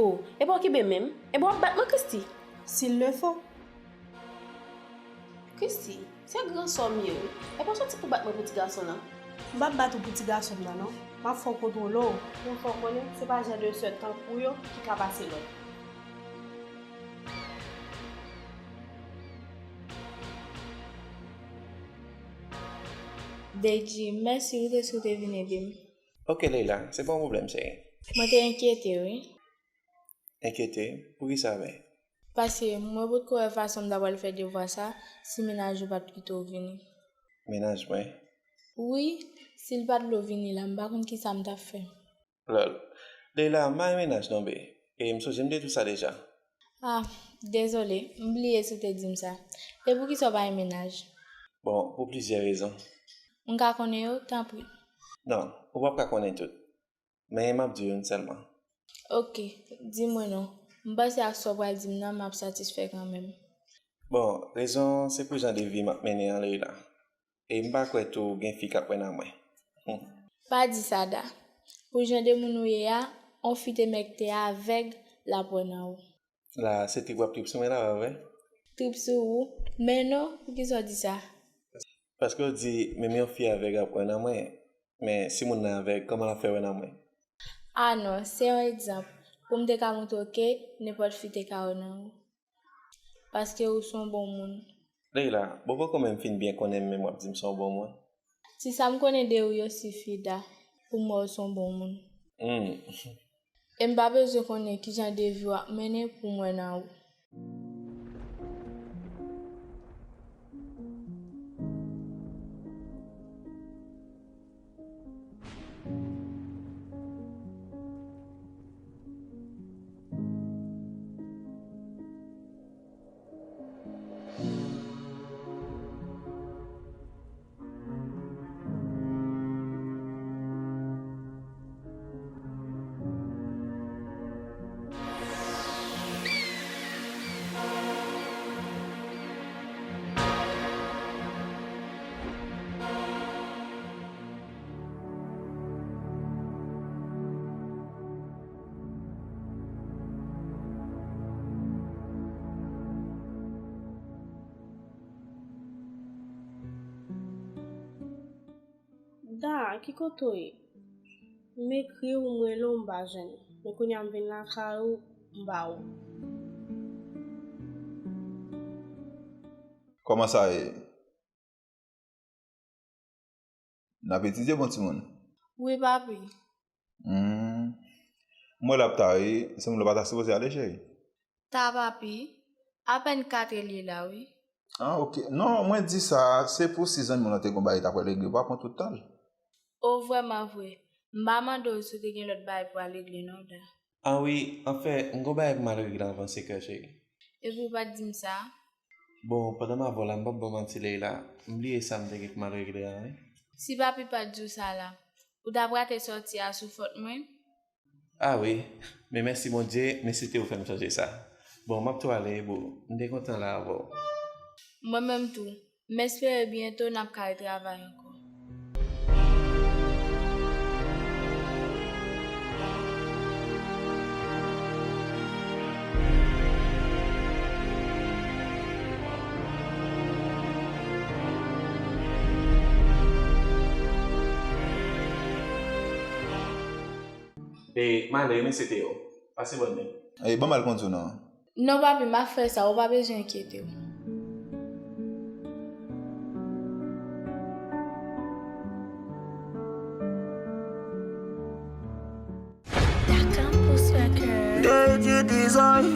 O, epa w kenbe menm? Epa w ap bat mwen, Christy? S'il le faut. Christy, se gran sè w m ye wi. Epa w soti pou bat mwen pou ti gason lan? M p ap bat ou pou ti gason m nan non. M ap fè w kontwole w, pou m fè w konnen se pa jan de sè tankou w yo ki ka pase lòd. Deji, mèsi wi dèske w te vin ede m. Oke, Leila, se pa yon pwoblèm, cheri. Mwen te enkyete wi. Enkyete? Poukisa menm? Paske mwen potko wè fason m ta pral fè devwa sa si mennaj ou pa t kite w vini. Mennaj mwen? Wi, si l pa t vle w vini la, m pa konn kisa m t ap fè. Lòl. Leila, m pa gen mennaj non, be. E m sonje m te di w sa deja. Ah, dezole, m bliye si w te di m sa. E poukisa w pa gen mennaj? Bon, pou plizyè rezon. M ka konnen yo, tanpri? Non, ou p ap ka konnen tout. Men m ap di w youn sèlman. Oke, di mwen non. M panse ak sa w pral di m nan, m ap satisfè kanmenm. Bon, rezon se pou jan de vi m ap mennen an, Leila. E m pa kwè tou gen fi k ap wè nan mwen. Hmm. Pa di sa, Da. Pou jan de moun ou ye a, on fi te mèt te avèg, l ap wè nan ou. La, se trip w ap trip sou mwen la, pa vre? Trip sou ou? Men non, poukisa w di sa? Paske w di, menm yon fi avèg ap wè nan mwen. Men si moun nan avèg, kòman l ap fè wè nan mwen? Ah non, se yon egzanp. Pou m te ka montre w ke nenpòt fi te ka wè nan ou. Paske ou se yon bon moun. Leila, bon poko menm fin byen konnen m menm w ap di m se yon bon moun. Ti sa m konnen de ou yo sifi, Da, pou m wè w se yon bon moun. Hmm. E m pa bezwen konnen kijan de vi w ap mennen pou m wè nan ou. Da, ki kote w ye? M ekri w, m rele w, m pa jwenn ou. Men kounye a m vin lakay ou, m ba ou. Kòman sa ye? N ap etidye, bon timoun? Wi, papi. Hmm. M wè l ap ta, wi. Se moun ou pa ta sipoze ale, cheri. Ta, papi. Apèn kat è li ye la, wi. Ah, oke. Non, mwen di sa, se pou si zanmi w lan te gon bagay li t ap pral regle, ou pa pran tout tan l. O, vrèman vre. M pa mande w si w te gen lòt bagay pou al regle, non, Da. Ah wi, anfen, m gon bagay pou m al regle anvan senkè, cheri. Epi w pa t di m sa? Bon, pandan m avè w la, m p ap ba w manti, Leila, m bliye sa m te gen pou m al regle a, wi. Si papi pa t di w sa la, ou t ap rate sòti a sou fòt mwen? Ah wi, men mèsi Bondye, men se te ou fè m sonje sa. Bon, m ap tou ale, boo, m te kontan la avè w. Mwen menm tou. M espere byento n ap ka retravay ankò. E, m ale, men se te yo. Pase bòn nwit. E, ban m al kondi w non. Non, papi, m ap fè sa, ou pa bezwen enkyete w. Da Campus Record. Deji Design,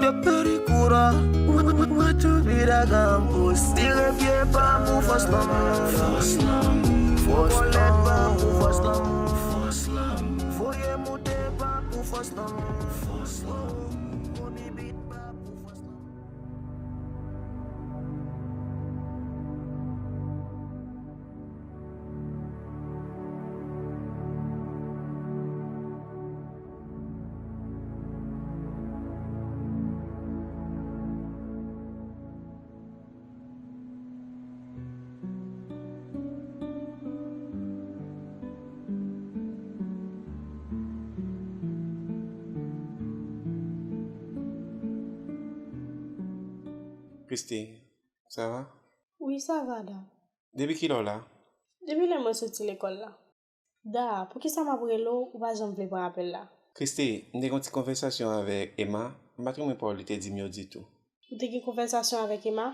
de Pericura. What, what, what to be Da Campus? Tire pye pa pou fòs lanmou. Fòs lanmou. Fòs lanmou. Fòs lanmou. Fòs lanmou. Voye moute pa pou fòs lanmou. Fòs lanmou. Christy, sa va? Wi, sa va, Da. Depi kilè w la? Depi lè mwen soti lekòl la. Da, poukisa m ap rele w, ou pa janm vle pran apèl la? Christy, m te gen yon ti konvèsasyon avèk Emma, m pa t renmen pawòl li te di m yo ditou. Ou te gen konvèsasyon avèk Emma?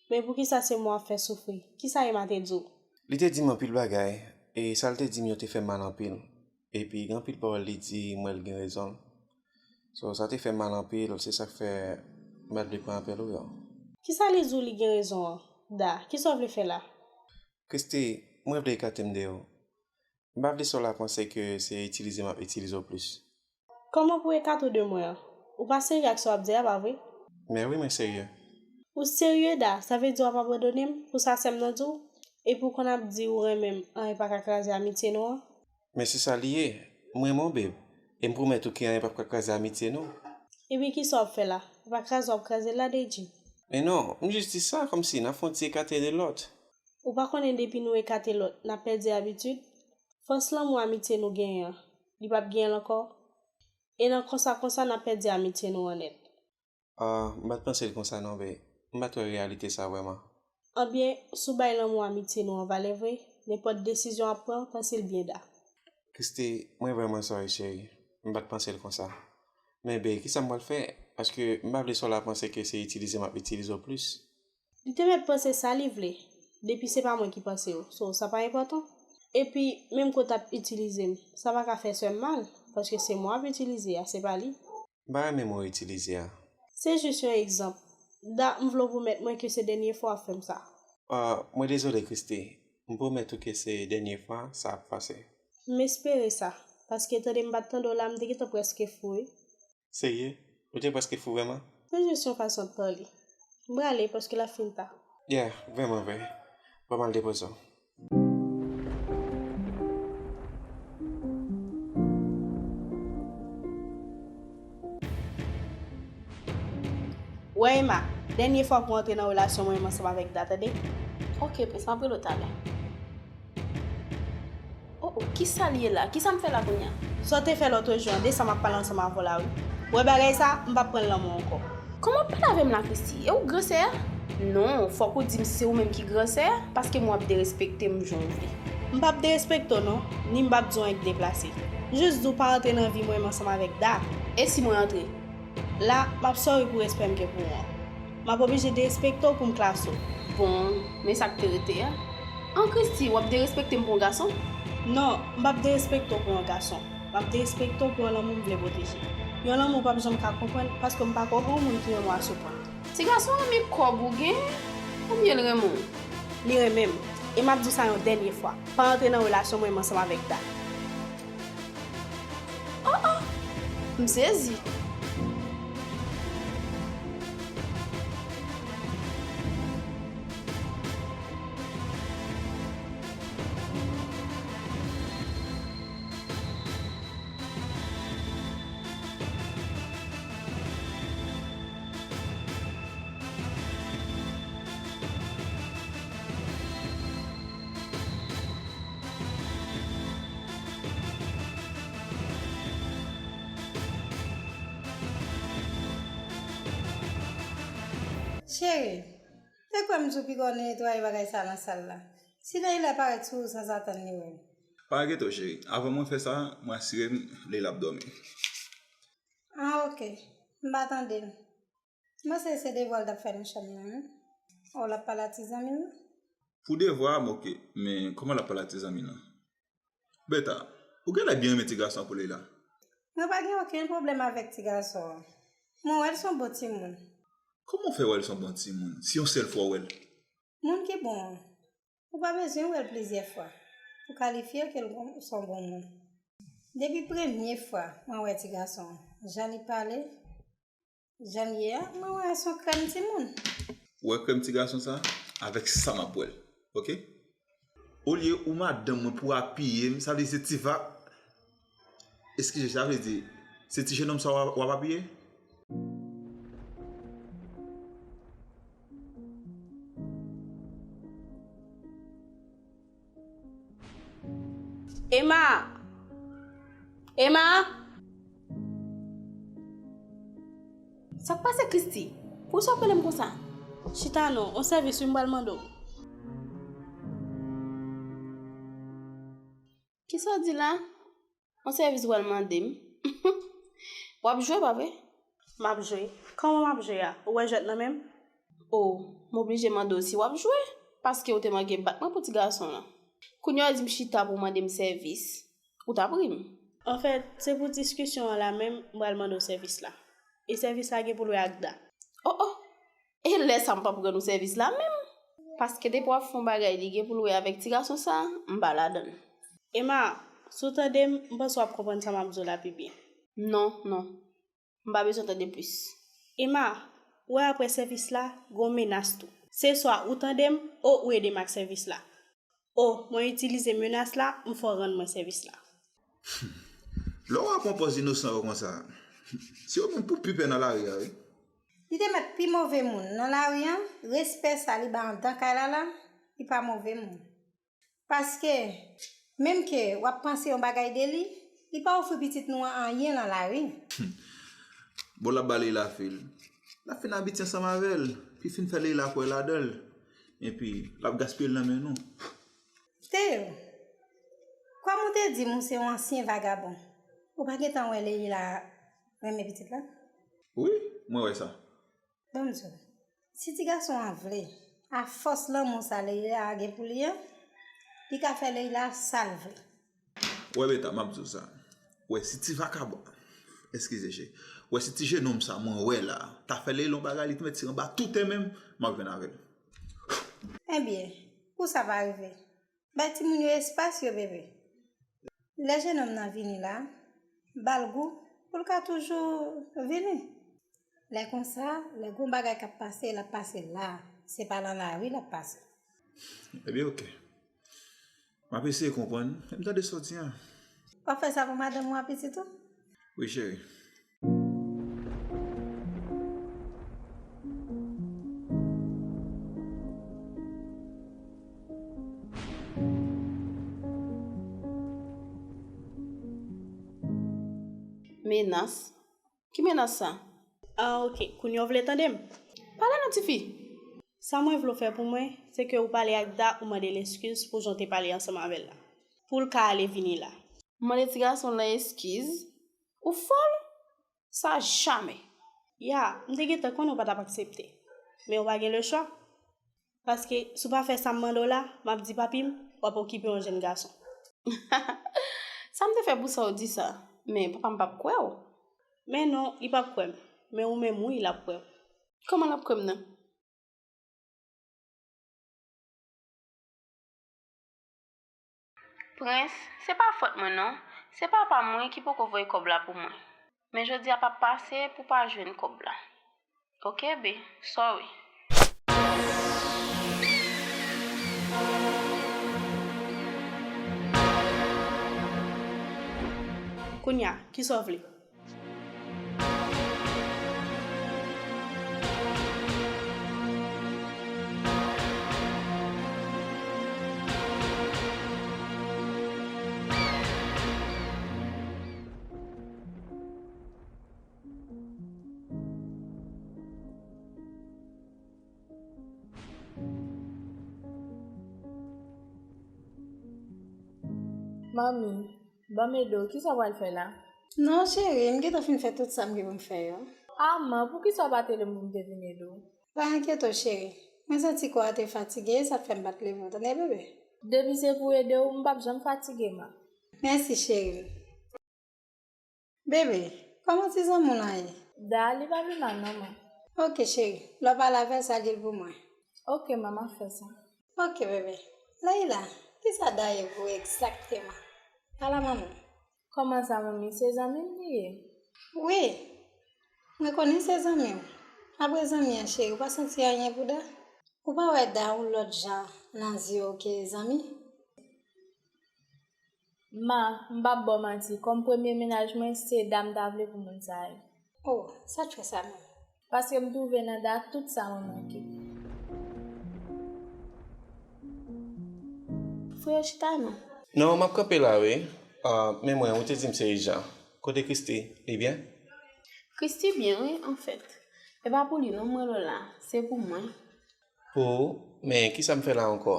Men poukisa se mwen w ap fè soufri? Kisa Emma te di w? Li te di m anpil bagay, e sa l te di m yo te fè m mal anpil. Epi gen anpil pawòl li di, m wè l gen rezon l. So, sa te fè m mal anpil, se sa k fè M pa t vle pran apèl ou yo. Kisa li di w li gen rezon an? Da, kisa w vle fè la? Christy, mwen vle ekate m de ou. M pa vle sè w la panse ke se itilize m ap itilize w plis. Kòman pou ekate w de mwen an? Ou pa serye ak sa w ap di a, pa vre? Men wi, mwen serye. Ou serye, Da? Sa vle di w ap abandone m pou sa sè m nan di w? Epi w konn ap di ou renmen m, anyen pa ka kraze amitye nou an? Men se sa li ye. M renmen w, babe. E m pwomèt ou ke anyen p ap ka kraze amitye nou. Epi kisa w ap fè la? W pa kraze w ap kraze l la, Deji. Men non, m jis di sa kòmsi n ap fè yon ti ekate de lòt. Ou pa konnen depi nou ekate lòt, n ap pèdi abitid? Fòs lanmou amitye nou genyen an, li p ap genyen l ankò. E nan konsa konsa, n ap pèdi amitye nou an nèt. Ah, m pa t panse l konsa non, babe. M pa t wè reyalite sa vrèman. Anbyen, si w bay lanmou amitye nou an valè vre, nenpòt desizyon w ap pran, panse l byen, Da. Christy, mwen vrèman sorry, cheri. M pa t panse l konsa. Men, babe, kisa m pral fè? Paske m pa vle sè w la panse ke se itilize m ap itilize w plis. Li te mèt panse sa li vle, depi se pa mwen ki panse w, so sa pa enpòtan. Epi, menm ke w t ap itilize m, sa pa ka fè sè m mal, paske se mwen w ap itilize a, se pa li. M pa renmen mo itilize a. Se jis yon egzanp. Da, m vle w pwomèt mwen ke se dènye fwa w ap fè m sa. Ah, mwen dezole, Christy. M pwomèt ou ke se dènye fwa sa ap pase. M espere sa, paske tande m pa t tande w la, m te gentan prèske fou, wi. Serye? Ou te prèske fou vrèman? Se jis yon fason de pale. M prale paske l ap fin ta. Yeah, vrèman vre. Ban m al depoze w. Wè Emma, dènye fwa pou antre nan relasyon mwen menm ansanm avèk Da, tande? Ok, Prince, m ap rele w talè. Oh, oh, kisa l ye la? Kisa m fè la kounye a? Sa w te fè lòt jou an, de sa m ap pale ansanm avè w la, wi. Wè bagay sa, m p ap pran l nan men w ankò. Kòman w ap pale avè m la, Christy? E ou gran sè a? Non, fòk ou di m si se ou menm ki gran sè a, paske m w ap derespekte m jan w vle. M p ap derespekte w non, ni m p ap di w anyen k deplase. Jis di w pa antre nan vi mwen menm ansanm avèk Da. E si mwen antre? La, m ap sorry pou respè m gen pou ou an. M ap oblije derespekte w pou m klase w. Bon, men sa k te rete a. An Christy, w ap derespekte m pou yon gason? Non, m p ap derespekte w pou yon gason. M ap derespekte w pou yon lanmou m vle pwoteje. Yon lanmou w p ap janm ka konprann, paske m pa kwè gen yon moun ki renmen w a ce point. Ti gason an, renmen kòb ou gen, oubyen l renmen w? Li renmen m. E m ap di w sa yon dènye fwa. Pa antre nan relasyon mwen menm ansanm avèk Da. Oh, oh! M sezi. Cheri, te kwè m di w piga w netwaye bagay sa nan sal la. Si Leila parèt sou ou sanzatann li wè m. Pa enkyete w, cheri. Avan mwen fè sa, mwen asire m Leila ap dòmi. Ah, ok. M pa tande l. M panse se devwa l t ap fè nan chanm nan, wi. Oh, l ap pale a ti zanmi l lan? Pou devwa a, m ok. Men kòman l ap pale a ti zanmi l lan? Beta, ou genlè byen renmen ti gason an pou Leila. Mwen pa gen okenn pwoblèm avèk ti gason an. Mwen wè l se yon bon timoun. Kòman w fè wè l se yon bon timoun, si yon sèl fwa w wè l? Moun ki bon an. Ou pa bezwen wè l plizyè fwa pou kalifye l ke l gon- se yon bon moun. Depi premye fwa mwen wè ti gason an, jan li pale, jan l ye a, mwen wè se yon krèm timoun. Ou wè krèm ti gason sa? Avèk sa m ap wè l, ok? Olye ou madanm mwen pou apiye m, sa vle di se ti va, eskize, sa vle di se ti jenòm sa w ap, w ap apiye? Emma! Emma! Sa k pase, Christy? Poukisa w ap rele m konsa? Chita non, on sèvis wi m pral mande w. Kisa w di la? On sèvis w pral mande m? W ap jwe, pa vre? M ap jwe. Kòman m ap jwe a? Ou wè jwèt nan men m? O, m oblije mande w si w ap jwe, paske w te mande bat mwen pou ti gason lan. Kounye a w di m chita pou w mande m sèvis. Ou t ap ri m. Anfèt, se pou diskisyon an la menm m pral mande w sèvis la. E sèvis la gen pou l wè ak Da. O, o, E lè sa m p ap rann ou sèvis la menm. Paske depi w ap fè yon bagay li gen pou l wè avèk ti gason sa, m pa ladan l. Emma, si w tande m, m panse w ap konprann sa m ap di w la pi byen. Non, non. M pa bezwen tande plis. Emma, ou wè apre sèvis la, gen yon menas tou. Se swa ou tande m, o ou ede m ak sèvis la. O, mwen itilize menas la, m fè w rann mwen sèvis la. Lè w ap pran pòz inosan yo konsa, se yo menm pou pi pè nan lari a, wi. Li te mèt pi move moun nan lari an, respè sa li ba anndan kay la la, li pa move moun. Paske, menm ke w ap panse yon bagay de li, li pa ofri pitit nou an anyen nan lari. Bon, l ap ba Leila fil. L ap fin abitye ansanm avè l, pi fin fè Leila kwè ladan l. Epi, l ap gaspiye l nan men nou. Théo, kòm ou te di m ou se yon ansyen vagabon, ou pa gentan wè Leila renmen pitit la? Wi, mwen wè sa. Ban m di w, si ti gason an vle, afòs lanmou sa Leila gen pou li an, li ka fè Leila sa l vle. Wè Beta, m ap di w sa. Wè si ti vakabon, eskize cheri, wè si ti jenòm sa mwen wè la, ta fè Leila yon bagay, li te mèt tire anba tout tè men m, m ap jwenn avè l. Ebyen, pou sa pa rive, bay timoun yo espas yo, bebe. Lè jenòm nan vini la, ba l gou pou l ka toujou vini. Lè konsa, lè gon bagay k ap pase, l ap pase la. Se pa nan lari l ap pase. Ebyen, oke. M ap eseye konprann, men m tande sa w di an. W ap fè sa pou madanm ou a pitit ou? Wi, cheri. Menas? Ki menas sa? Ah, oke. Kounye a w vle tande m? Pale non, tifi! Sa mwen vle w fè pou mwen, se ke ou pale ak Da, ou mande l eskiz pou jan w te pale ansanm avè l la. Pou l ka ale vini la. Mande ti gason lan eskiz? Ou fòl? Sa jamè! Ya, m te gentan konnen w pa t ap aksepte. Men ou pa gen lechwa. Paske, si w pa fè sa m mande w la, m ap di papi m, w ap okipe yon jenn gason. Sa m te fè pou sa w di sa? Men papa m p ap kwè w. Men non, li p ap kwè m. Men ou menm wi, l ap kwè w. Kòman l ap kwè m nan? Prince, se pa fòt mwen non. Se papa mwen ki poko voye kòb la pou mwen. Men jodi a p ap pase pou pa jwenn kòb la. Oke, bee. Sorry. Kounye a, kisa w vle? Manmi, ban m ede w, kisa w pral fè la? Non, cheri, m gentan fin fè tout sa m gen pou m fè yo. Ama, poukisa w pa t rele m pou m te vin ede w? Pa enkyete w, cheri. Mwen santi kò a te fatige, e sa k fè m pa t leve w, tande, bebe? Depi se pou ede w, m p ap janm fatige, ma. Mèsi, cheri m. Bebe, kòman ti zanmi w lan ye? Da, li pa pi mal non, ma. Oke, cheri. Lè w pale avè l, sa, di l pou mwen. Oke, ma, m ap fè sa. Oke, bebe. Leila, kisa Da ye pou ou egzakteman? Pale a manman w. Kòman sa, manmi? Se zanmi m li ye. Wi. Mwen konnen se zanmi w. Apre zanmi an, cheri, ou pa santi anyen pou Da? Ou pa wè Da yon lòt jan nan zye w ke zanmi? Ma, m p ap ba w manti, kòm premye mennaj mwen, se Da m ta vle pou moun sa a ye. Oh, sa k fè sa menm? Paske m twouve nan Da tout sa mwen manke. Freo, chita non. Non, m ap kanpe la, wi. Ah, men mwen, ou te di m se ijan. Kote Christy? Li byen? Christy byen, wi, anfèt. E pa pou li non m rele w la, se pou mwen. Pou ou? Men kisa m fè la ankò?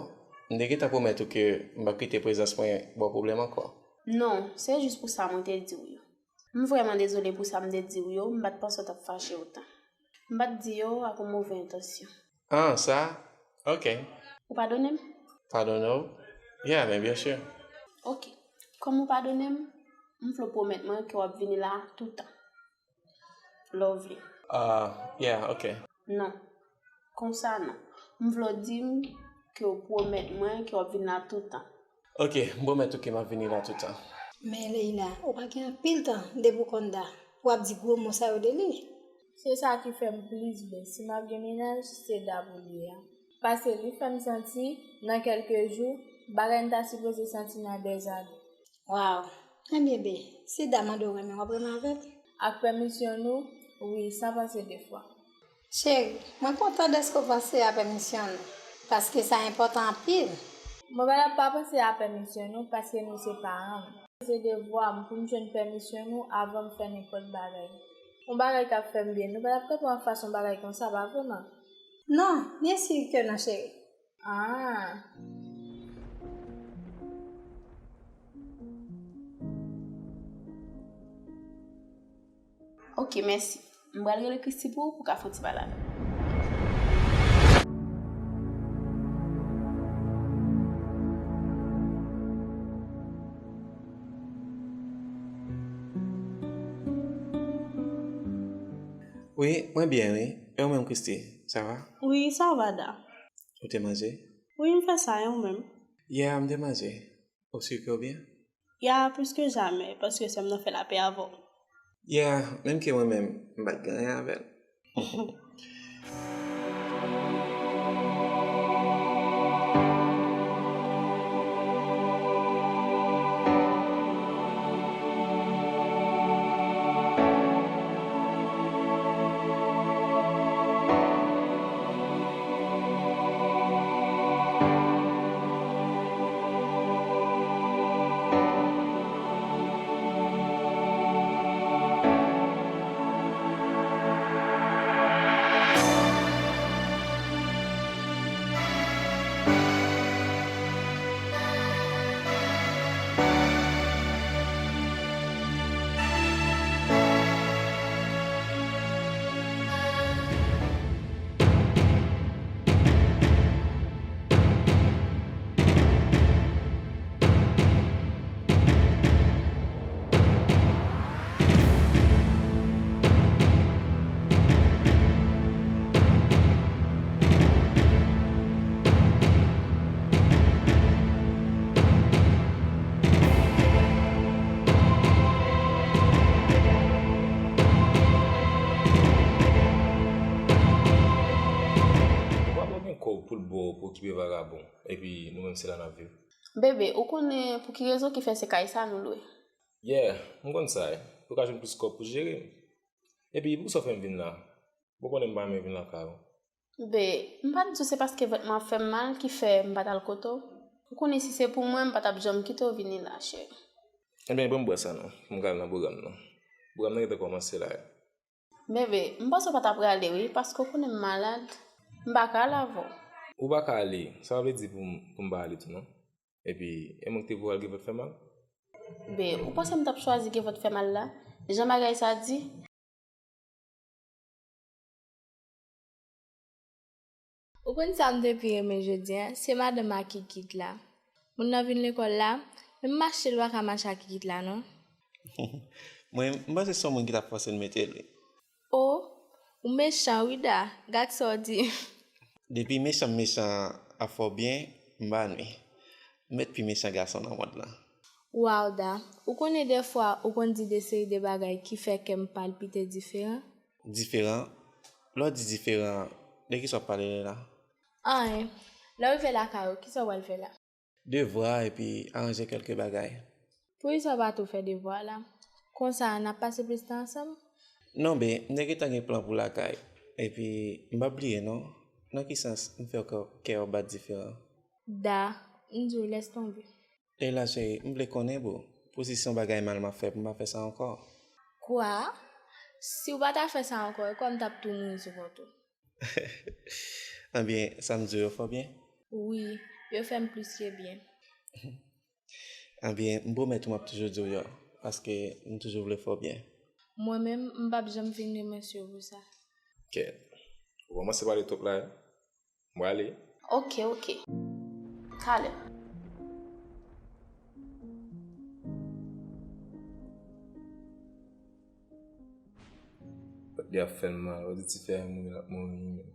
M te gentan pwomèt ou ke m p ap kite prezans mwen ba w pwoblèm ankò. Non, se jis pou sa mwen te di w yo. M vrèman dezole pou sa m te di w yo, m pa t panse w t ap fache otan. M pa t di yo ak yon move entansyon. Ah, sa? Ok. Ou padone m? Padone w? Yeah, men byen si. Ok. Kòm ou padone m, m vle w pwomèt mwen ke w ap vini la toutan. Lè w vle. Ah, yeah, ok. Non. Konsa non. M vle w di m ke w pwomèt mwen ke w ap vin la toutan. Ok, m pwomèt ou ke m ap vini la toutan. Men Leila, ou pa gen anpil tan depi w konn Da pou w ap di gwo mo sa yo de li. Se sa ki fè m plis byen. Si m ap gen mennaj, se Da pou l ye a. Paske li fè m santi, nan kèlke jou, bagay m ta sipoze santi nan dèzane. Waw! Ebyen, be, si Da mande w renmen, w ap renmen avè l? Ak pèmisyon nou, wi, san panse de fwa. Cheri, mwen kontan dèske w panse a pèmisyon nou, paske sa enpòtan anpil. Mwen pa t ap pa panse a pèmisyon nou, paske nou se paran m. Se devwa m pou m jwenn pèmisyon nou avan m fè nenpòt bagay. Yon bagay k ap fè m byen, nou pa t ap kanpe anfas yon bagay konsa, pa vre, man? Non, byen si ke non, cheri. Ah. Ok, mèsi. M pral rele Christy pou ou, pou w ka fè yon ti pale avè l. Wi, mwen byen, wi. E ou menm, Christy, sa va? Wi, sa va, Da. Ou te manje? Wi, m fè sa, e ou menm? Yeah, m te manje. Ou sike w byen? Ya, plis ke jamè, paske sè m nan fè lapè avè w. Yeah, menm ke mwen menm, m pa t gen anyen avè l. Ou pa bezwen gen kòb pou l ba w pou okipe vagabon, epi nou menm se la n ap viv. Bebe, ou konnen pou ki rezon ki fè se kay sa nou lwe? Yeah, m konn sa, pou w ka jwenn plis kòb pou jere m. Epi, poukisa w fè m vin la? Bon, konnen m pa renmen vin lakay ou. Be, m pa t di w se paske vant mwen ap fè m mal ki fè m pa t al kote w? Ou konnen si se pou mwen, m pa t ap janm kite w vini la, cheri. Ebyen, ban m bwè sa non, pou m ka al nan bouga m nan. Bouga m nan gentan kòmanse la. Bebe, m panse w pa t ap prale wi, paske w konnen m malad. M pa ka al avè w. Ou pa ka ale, sa pa vle di pou m, pou m pa ale tou non. Epi, e mwen ki te voye w al gen vant fè mal? Be, ou panse m t ap chwazi gen vant fè mal la? Jan bagay sa di? Ou konn sa m te pi renmen jodi a? Se madanm ak kikit la. Moun nan vin lekòl la, menm mache l pa ka mache ak kikit la non. Mwen, m panse se yon moun ki t ap fòse l mete l wi. O, ou mechan wi Da, gad sa w di. Depi mechan m mechan ap fè w byen, m pa nwi. M mèt pi mechan gason nan mond lan. Waw Da, ou konnen dèfwa ou konn di de seri de bagay ki fè kè m palpite diferan? Diferan? Lè w di diferan, de kisa w ap pale la? Anyen. Lè w rive lakay ou, kisa w pral fè la? Devwa epi aranje kèlke bagay. Poukisa w pa tou fè devwa la? Konsa, n ap pase plis tan ansanm? Non, be, m te gentan gen plan pou lakay. Epi, m p ap bliye non. Nan ki sans m fè kè, kè w bat diferan? Da, m di w lès tonbe. Leila cheri, m vle konnen boo, pou si se yon bagay mal m ap fè pou m pa fè sa ankò. Kwa? Si w pa ta fè sa ankò, e kwè m t ap tou mouri sou kont ou. Anbyen, sa m di w yo fè w byen? Wi, yo fè m plis ke byen. Anbyen, m pwomèt ou m ap toujou di w yo, paske m toujou vle fè w byen. Mwen menm, m p ap janm fin remèsye w pou sa. Kèt. Ou kòmanse pale twòp la wi. M prale. Ok, ok. Talè. Li ap fè l mal, ou di ti fè mouri l ap mouri li menm.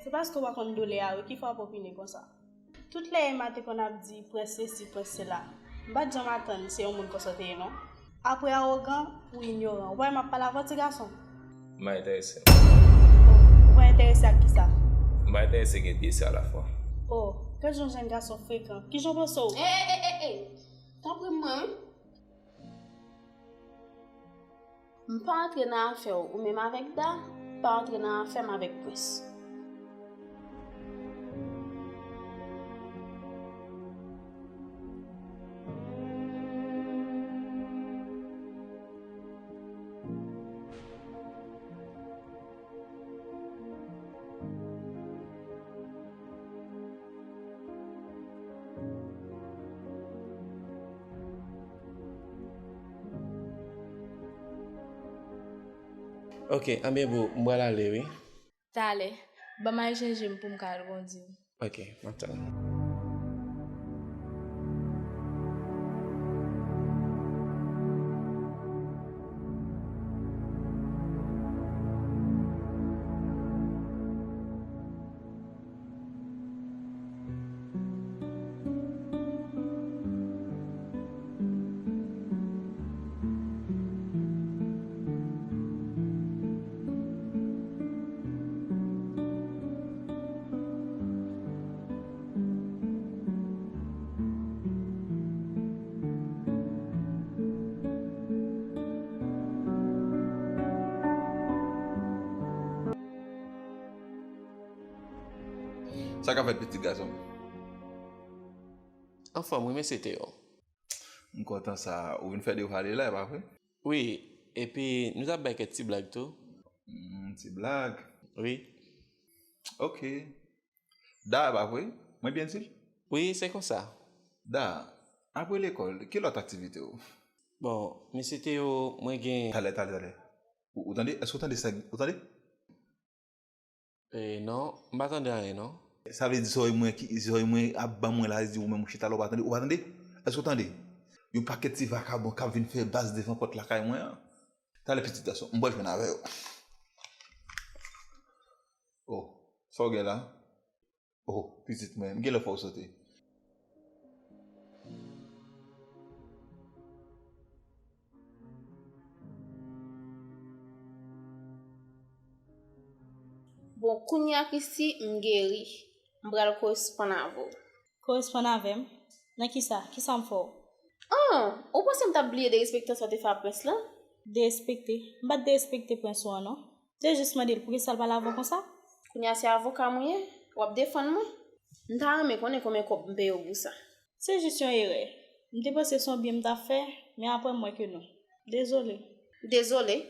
Se paske w pa konn doulè a wi ki fè w ap opine konsa. Tout lè Emma te konn ap di prens sesi, prens sela. M pa t janm atann se yon moun konsa w te ye non. Apre awogan, ou inyoran. Ou pa wè m ap pale avè w ti gason? M pa enterese. Ou pa enterese ak kisa? M pa enterese gen de sè alafwa. Oh, gad jan w jèn gason frekan. Kijan w panse w? Ey, ey, ey, ey, ey! Tanpri mwen wi. M pa antre nan afè w, ou menm avèk Da, pa antre nan afè m avèk Prens. Ok, anben boo, m pral ale wi. Talè, ban m al chanje m pou m ka al kondi w. Ok, m ap tann ou. Sa k ap fèt pitit gason m? Anfòm wi, mesye Teyo. M kontan sa. Ou vin fè devwa li la, e pa vre? Wi, epi nou t ap bay kèk ti blag tou. Hmm, ti blag? Wi. Ok. Da, e pa vre? Mwen byen di l? Wi, se konsa. Da, apre lekòl, ki lòt aktivite w? Bon, mesye Teyo, mwen gen. Talè, talè, talè. Ou, ou tande? Èske w tande sa? Ou tande? E, non, m pa tande anyen, non. Sa vle di zòrèy mwen ki, zòrèy mwen ap ban mwen la, di ou menm ou chita la, ou pa tande, ou pa tande? Èske w tande? Yon pakèt ti vakabon k ap vin fè baz devan pòt lakay mwen an. Talè pitit gason, m pral jwenn avè yo. Oh, sa w gen la? Oh, pitit mwen, m genlè fè w sote. Bon, kounye a Christy, m geri. M pral koresponn avè w. Koresponn avè m? Nan kisa? Kisa m fè w? Ah, ou panse m t ap bliye derespektan sa w te fè a Prens lan? Derespekte? M pa t derespekte Prens ou an non. Te jis mande l poukisa l pale avè w konsa. Kounye a se avoka mwen ye, w ap defann mwen? M ta renmen konnen konbyen kòb m peye w pou sa. Se jis yon erè. M te panse se yon byen m t ap fè, men apre m wè ke non. Dezole. Dezole?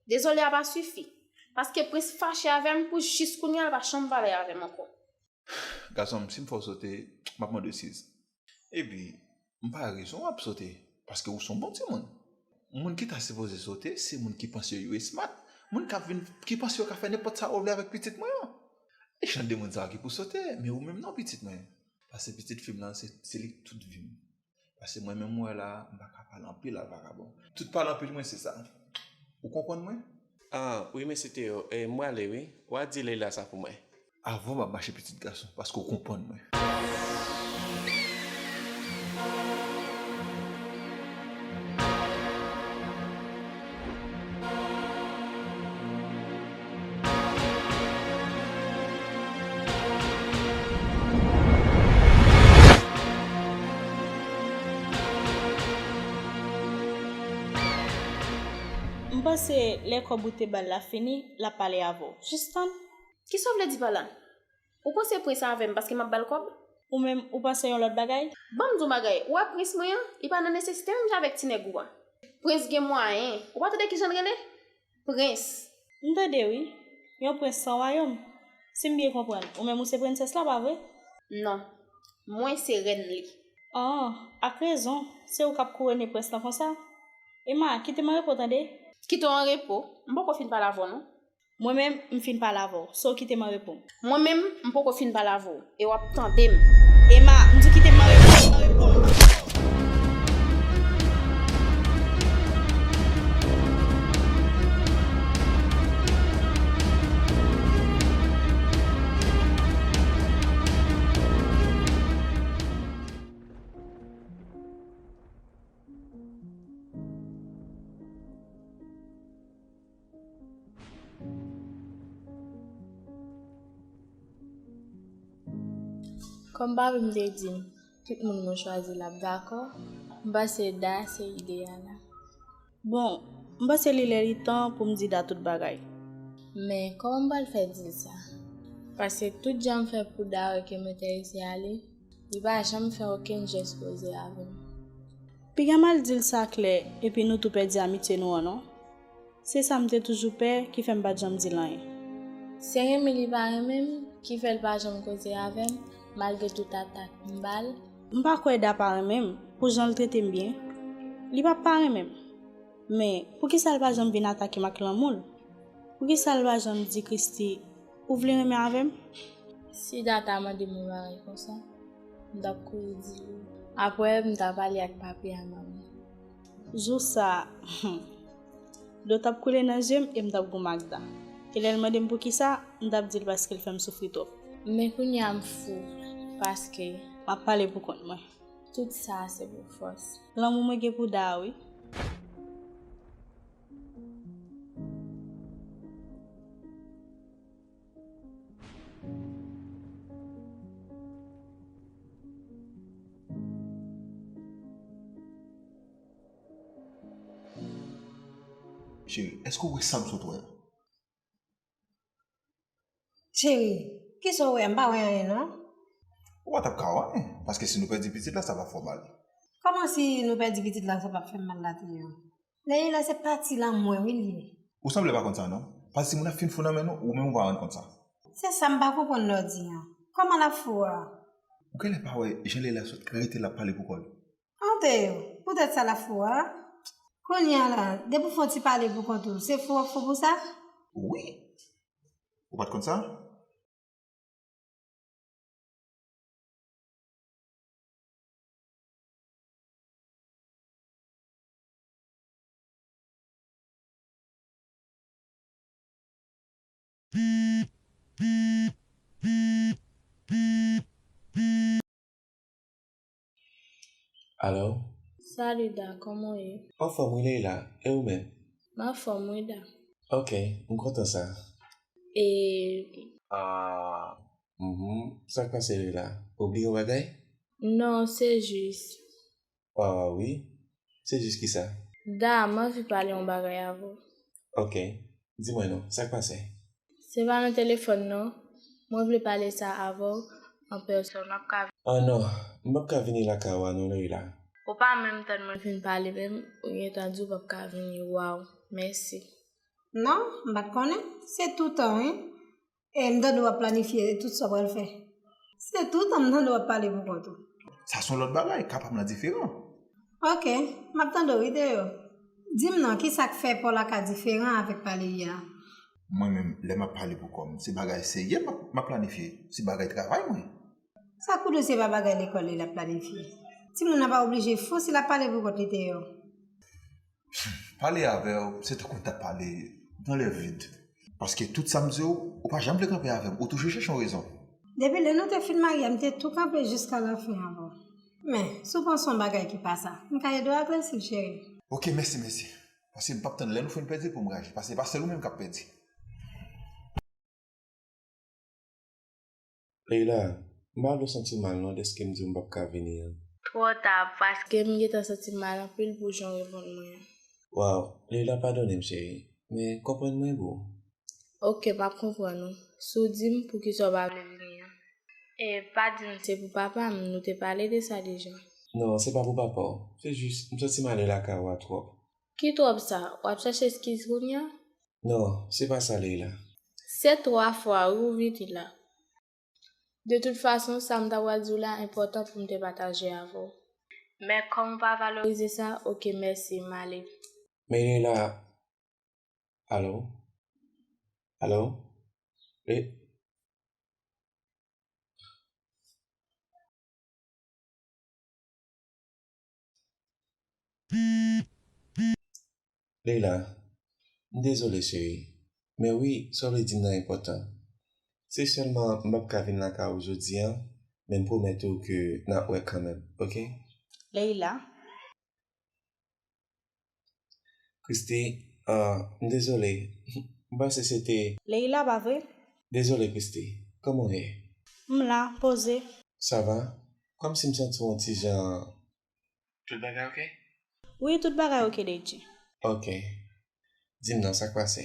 Dezole a pa sifi. Paske Prens fache avè m pou jis kounye a l pa janm pale avè m ankò. Gason m, si m fè w sote, m ap mande w eskiz. Epi, m pa rezon w ap sote, paske ou se yon bon timoun. Moun ki ta sipoze sote, se moun ki panse yo smart, moun k ap vin, ki panse yo ka fè nenpòt sa yo vle avèk pitit mwen an. E jan de moun sa yo ki pou sote, men ou menm non, pitit mwen. Paske pitit fi m lan, se, se li k tout vi m. Paske mwen menm ou wè la, m pa ka pale anpil ak vakabon. Tout pale anpil mwen se sa. Ou konprann mwen? Ah, wi, mesye Teyo, e, m prale, wi. W a di Leila sa pou mwen. Avan w ap mache pitit gason, paske w konprann mwen. M panse lè kòb ou te ba l la fini, l ap pale avè w. Jis tann. Kisa w vle di pa la? Ou panse Prens avè m paske m ap ba l kòb? Ou menm, ou panse yon lòt bagay? Ban m di w bagay, ou wè Prens mwen an, li pa nan nesesite menm jan avèk ti nèg ou a. Prens gen mwayen, ou pa tande kijan l rele? Prens. M tande wi, yon prens san wayòm. Si m byen konprann, ou menm ou se prensès la, pa vre? Non, mwen se rèn li. Oh, ak rezon, se ou k ap kouwone prens lan konsa. Emma, kite m an repo tande. Kite w an repo? M poko fin pale avè w non. Mwen menm, m fin pale avè w. So, kite m an repo. Mwen menm, m poko fin pale avè w. E w ap tande m. Emma, m di w kite m an repo. Kòm papi m te di m, tout moun mwen chwazi l ap dakò, m panse Da se ideyal la. Bon, m panse li lè li tan pou m di Da tout bagay. Men, kòman m pral fè di l sa? Paske tout jan m fè pou Da wè ke m enterese a li, li pa janm fè okenn jès koze avè m. Piga m al di l sa klè, epi nou tou pèdi amitye nou an non. Se sa m te toujou pè ki fè m pa t janm di l anyen. Se renmen li pa renmen m ki fè l pa janm koze avè m, malgre tout atak m ba l. M pa kwè Da pa renmen m pou jan l trete m byen. Li p ap pa renmen m. Men, poukisa l pa janm vin atake m ak lanmou l? Poukisa l pa janm di Christy, ou vle renmen avè m? Si Da ta mande m yon bagay konsa, m t ap kouri di l wi. Apre, m ta pale ak papi a manmi. Jou sa a, dlo t ap koule nan je m e m t ap goumen ak Da. E lè l mande m poukisa, m t ap di l paske l fè m soufri twòp. Men kounye a m fou, paske. M ap pale pou kont mwen. Tout sa a se pou fòs. Lanmou mwen gen pou Da a wi. Cheri, èske w wè sa m sot wè a? Cheri, kisa w wè? M pa wè anyen non. Ou pa t ap ka wè anyen, paske si nou pèdi pitit la, sa p ap fè w mal. Kòman si nou pèdi pitit la, sa p ap fè m mal la tou? Leila, se pati lanmou wi li ye. Ou sanble pa konn sa non. Pati moun ap fin fou nan men nou, ou menm ou pa rann kont sa. Se sa m pa konprann lè w di an. Kòman l ap fou a? Ou genlè pa wè jan Leila sot rete l ap pale pou kò l. Antre yo, poutèt sa l ap fou a? Kounye a la, depi w fè yon ti pale pou kont ou, se fou w ap fou pou sa? Wi. Ou pa t konn sa? Alo? Salut Da, kòman w ye? Anfòm wi Leila, e ou menm? M anfòm wi Da. Ok, m kontan sa. E Ah, mhm. Sa k pase Leila? Ou bliye yon bagay? Non, se jis. Ah wi. Se jis kisa? Da, m anvi pale yon bagay avè w. Ok. Di mwen non, sa k pase? Se pa nan telefòn non. Mwen vle pale sa avè w an pèsòn. M ap ka. Ah non, m p ap ka vini lakay ou a non Leila. Ou pa menm tann mwen fin pale menm, ou gentan di w p ap ka vini. Waw, mèsi. Non, m pa t konnen. Se toutan wi. E m tande w ap planifye tout sa w pral fè. Se toutan m tande w ap pale pou kont ou. Sa se yon lòt bagay, ka pa m lan diferan. Ok, m ap tande w wi deyò. Di m non, kisa k fè pa w la ka diferan avèk pa Leila? Mwen menm, lè m ap pale pou kò m, se bagay serye m ap, m ap planifye, se bagay travay mwen. Sa kou dosye pa bagay lekòl li l ap planifye. Timoun nan pa oblije fou si l ap pale pou kont li deyò. Pale avè w, se tankou m t ap pale dans le vide. Paske tout sa m di w, ou pa janm vle kanpe avè m, ou toujou chèche yon rezon. Depi lè nou te fin marye a, m te tou kanpe jiska lafen avè w. Men, si w panse yon bagay ki pa sa, m ka ede w aklèsi l, cheri. Ok, mèsi, mèsi. Paske m p ap tann lè nou fin pèdi pou m raji. Paske se pa sèl ou menm k ap pèdi. Leila, m pa vle w santi w mal non dèske m di w m p ap ka vini an. Twò ta, paske m gentan santi m mal anpil pou jan w reponn mwen an. Waw, Leila, padone m, cheri, men konprann mwen boo. Ok, m ap konprann ou. Si w di m poukisa w pa vle vini an. E pa di m se pou papa m, nou te pale de sa deja. Non, se pa pou papa w. Se jis, m santi m ale lakay ou a twòp. Ki twòp sa? W ap chèche eskiz kounye a? Non, se pa sa, Leila. Se twa fwa wi ou vini la. De tout fason, sa m ta pral di w la enpòtan pou m te pataje avè w. Men kòm ou pa valorize sa, ok, mèsi, m ale. Men Leila, alo? Alo? Le- Leila, m dezole, cheri. Men wi, sa w vle di m nan enpòtan. Se sèlman m p ap ka vin lakay ou jodi a, men m pwomèt ou ke n ap wè kanmenm, ok? Leila. Christy, ah, m dezole. M panse se te. Leila, pa vre? Dezole, Christy. Kòman w ye? M la, poze. Sa va? Kòmsi m santi w yon ti jan. Tout bagay oke? Wi, tout bagay oke, Deji. Oke. Di m non, sa k pase?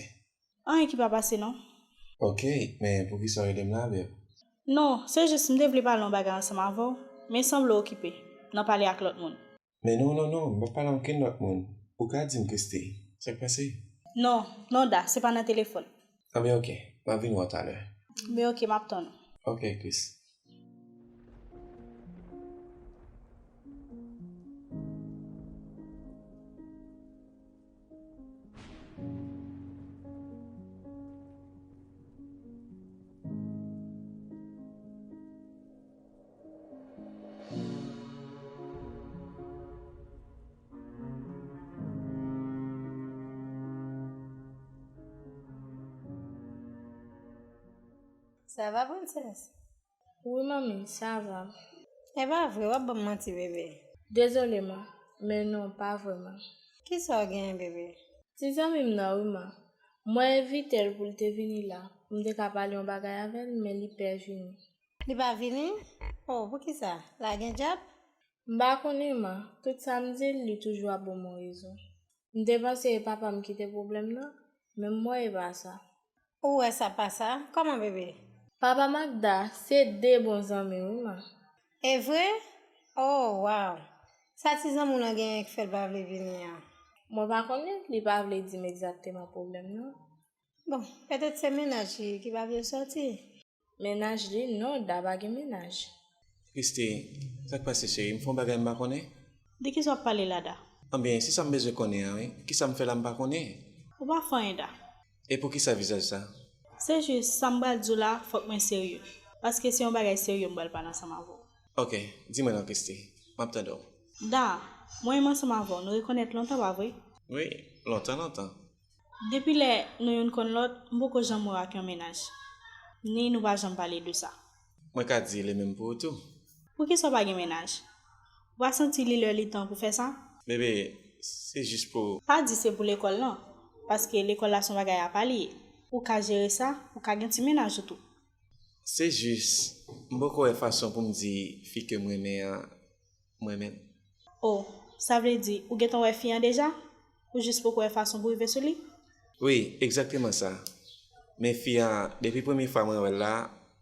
Anyen ki pa pase non. Oke, men poukisa w rele m la, beb? Non, se jis m te vle pale yon bagay ansanm avè w, men sanble w okipe nan pale ak lòt moun. Men non, non, non, m p ap pale a okenn lòt moun. Ou ka di m, Christy, sa k pase? Non, non, Da, se pa nan telefòn. Anben, oke, m ap vin wè w talè. Men oke, m ap tann ou. Oke, Chris. Sa va, princesse? Wi, manmi, sa va. E pa vre, w ap ban m manti, bebe. Dezole, ma, men non, pa vrèman. Kisa w genyen, bebe? Ti zanmi m nan, wi, ma. Mwen envite l pou l te vini la, pou m te ka pale yon bagay avè l, men li pè vini. Li pa vini? Oh, poukisa? L a gen djab? M pa konnen, ma. Tout sa m di l, li toujou ap ban m yon rezon. M te panse e papa m ki te pwoblèm nan, men m wè e pa sa. Ou wè sa pa sa? Kòman, bebe? Papa m ak Da se de bon zanmi, wi, ma. E vre? Oh, wow! Sa ti zanmi w lan genyen k fè l pa vle vini an? Mwen pa konnen, li pa vle di m egzakteman pwoblèm nan. Bon, petèt se mennaj li ki pa vle sòti. Mennaj li? Non, Da pa gen mennaj. Christy, sa k pase, cheri? M fè yon bagay m pa konnen? De kisa w ap pale la, Da? Anben, se sa m bezwen konnen an, wi. Kisa m fè la m pa konnen? Ou pa fè anyen, Da. E poukisa vizaj sa? Se jis, sa m pral di w la, fòk mwen serye. Paske se yon bagay serye m pral pale ansanm avè w. Oke, di mwen non, Christy. M ap tande w. Da, mwen menm ansanm avè w, nou rekonèt lontan, pa vre? Wi, lontan, lontan. Depi lè nou youn konn lòt, m poko janm wè w ak yon mennaj. Ni nou pa janm pale de sa. Mwen ka di li menm pou ou tou. Poukisa w pa gen mennaj? Ou pa santi li lè li tan pou fè sa? Bebe, se jis pou. Pa di se pou lekòl lan, paske lekòl la se yon bagay apa li ye. Ou ka jere sa, ou ka gen ti mennaj ou tou. Se jis, m poko wè fason pou m di fi ke m renmen an, mwen menm. Oh, sa vle di, ou gentan wè fi an deja? Ou jis poko wè fason pou rive sou li? Wi, egzakteman sa. Men fi a, depi premye fwa mwen wè l la,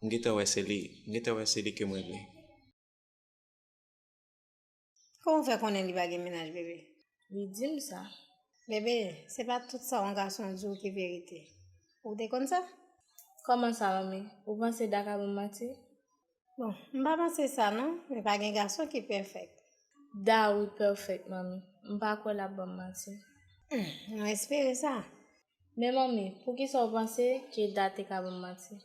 m gentan wè se li, m gentan wè se li ke mwen vle. Kòman w fè konnen li pa gen mennaj, bebe? Li di m sa. Bebe, se pa tout sa yon gason di w ki verite. Ou te konn sa? Kòman sa, manmi? Ou panse Da ka ban m manti? Bon, m pa panse sa non, men pa gen gason ki pèfèk. Da wi pèfèk, manmi. M pa kwè l ap ban m manti. Hmm, nou espere sa. Men manmi, poukisa w panse ke Da te ka ban m manti?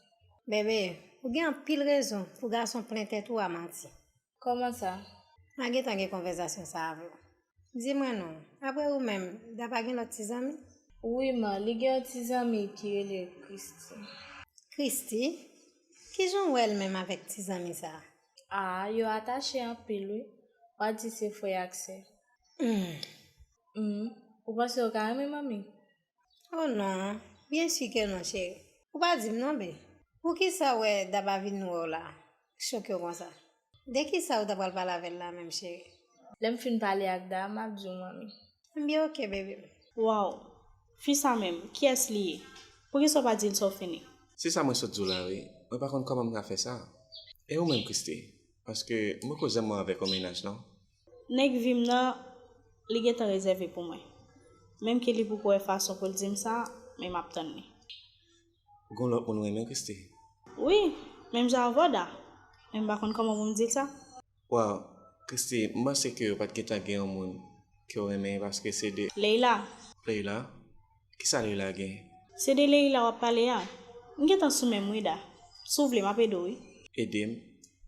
Bebe, ou gen anpil rezon pou gason plen tèt ou a manti. Kòman sa? M a gentan gen konvèsasyon sa avè w. Di mwen non, apre ou menm, Da pa gen lòt ti zanmi? Wi, ma, li gen yon ti zanmi ki rele Christy. Christy? Kijan w wè l menm avèk ti zanmi sa? A, yo atache anpil, wi. W a di se frè ak sè. Hmm. Hmm. Ou panse yo ka renmen manmi? Oh non, byen si ke non, cheri. Ou pa di m non, be. Poukisa w wè Da pa vin wè w la? Choke w konsa. De kisa ou ta pral pale avè l la menm, cheri? Lè m fin pale ak Da, m ap di w, manmi. Byen, oke, bebe m. Waw, fi sa menm, kiyès li ye? Poukisa w pa di l sa w fini? Se sa mwen sot di w la, wi. Mwen pa konn kòman m ka fè sa. E ou menm, Christy? Paske m poko janm wè w avèk yon mennaj, non. Nèg vi m nan, li gentan rezève pou mwen. Menm ke li poko wè fason pou l di m sa, men m ap tann li. Ou gen lòt moun ou renmen, Christy? Wi, menm jan avè w, Da. Men m pa konn kòman pou m di l sa. Waw, Christy, m panse ke ou pa t gentan gen yon moun ke w renmen paske se de. Leila. Leila? Kisa Leila gen? Se de Leila w ap pale a. M gentan sou men m wi, Da. Si w vle, m ap ede w wi. Ede m?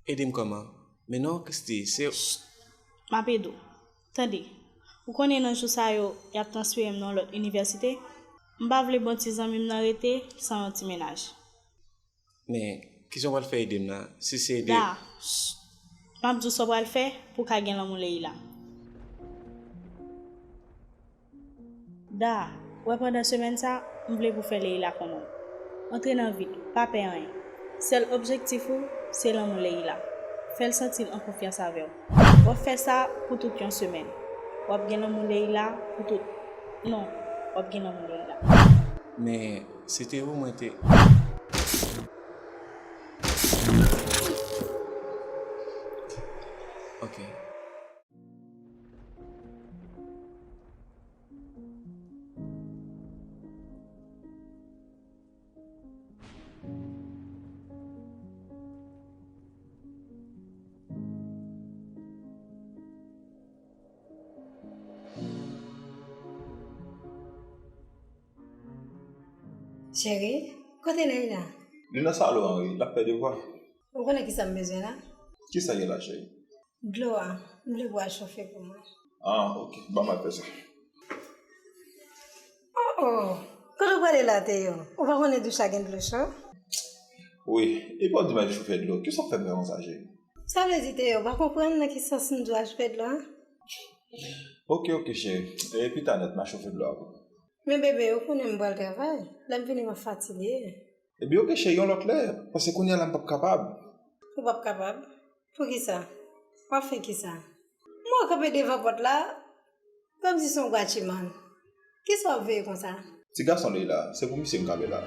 Ede m kòman? Men non, Christy, se. Ch! M ap ede w. Tande, ou konnen nan jou sa yo, y ap transfere m nan yon lòt inivèsite? M pa vle bon ti zanmi m nan rete san yon ti mennaj. Men, kijan w pral fè ede m la, si se ede. Da, ch! M ap di w sa w pral fè pou w ka gen lanmou Leila. Da, wè pandan semèn sa, m vle pou w fè Leila konnen w. Antre nan vi l, pa pè anyen. Sèl objektif ou, se lanmou Leila. Fè l santi l an konfyans avè w. W ap fè sa pou tout yon semèn. W ap gen lanmou Leila pou tout. Non, w ap gen lanmou Leila. Men, se te ou mwen te. Ok. Cheri, kote Leila? Li nan salon an, wi, l ap fè devwa. Ou konnen kisa m bezwen la? Kisa gen la, cheri? Dlo a, m vle pou w al chofe pou mwen. Ah, ok, ban m al fè sa. Oh, oh, kote w prale la, Théo? Ou pa konnen douch la gen dlo cho? Wi, epi w ap di m al chofe dlo. Kisa w fè m fè konsa, cheri? Sa vle di, Théo, ou pa konprann nan ki sans m di w al chofe dlo a? Ok, ok, cheri. E pita nèt, m a chofe dlo a pou ou. Men bebe, ou konnen m pral travay. Lè m vini, m ap fatige. Ebyen, ok, cheri, yon lòt lè. Paske kounye a la, m p ap kapab. Ou p ap kapab? Poukisa? W ap fè kisa? M wè w kanpe devan pòt la, kòmsi se yon gwachimann. Kisa w ap veye konsa? Ti gason Leila, se pou misye m kanpe la.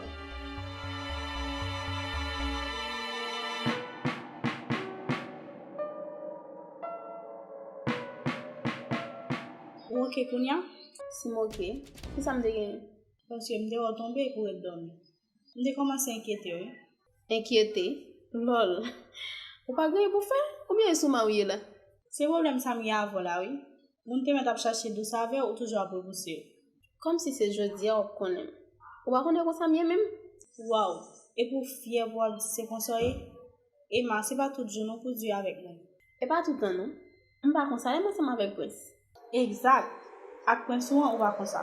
Ou oke kounye a? Si m oke, kisa m te genyen? Paske m te wè w tonbe epi w ret dòmi. M te kòmanse enkyete, wi. Enkyete? Lòl. Ou pa gen anyen pou fè? Oubyen e sou mwen ou ye la? Se pwoblèm sa m gen avè w la, wi. Moun te mèt ap chache dous avè w, ou toujou ap repouse yo. Kòmsi se jodi a w ap konnen m. Ou pa konnen konsa m ye menm? Waw, epi w fyè pou w ap di se konsa w ye? Emma, se pa tout jou non pou w di avèk moun. E pa tout tan non. M pa konsa lè m ansanm avèk Prince. Egzak. Ak Prince ou an, ou pa konsa.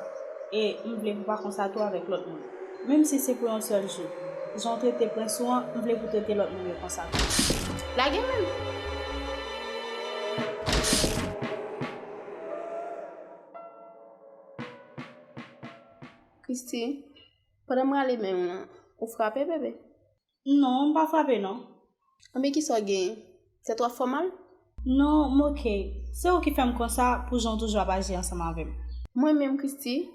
E m vle pou w pa konsa tou avèk lòt moun. Menm si se pou yon sèl jou. Jan w trete Prince ou an, m vle pou w trete lòt moun yo konsa tou. Lage men m! Christy, pandan m rale men w lan, ou frape, bebe? Non, m pa frape non. Anben kisa w genyen? Tèt w ap fè w mal? Non, m oke. Se ou ki fè m konsa pou jan w toujou ap aji ansanm avè m. Mwen menm, Christy?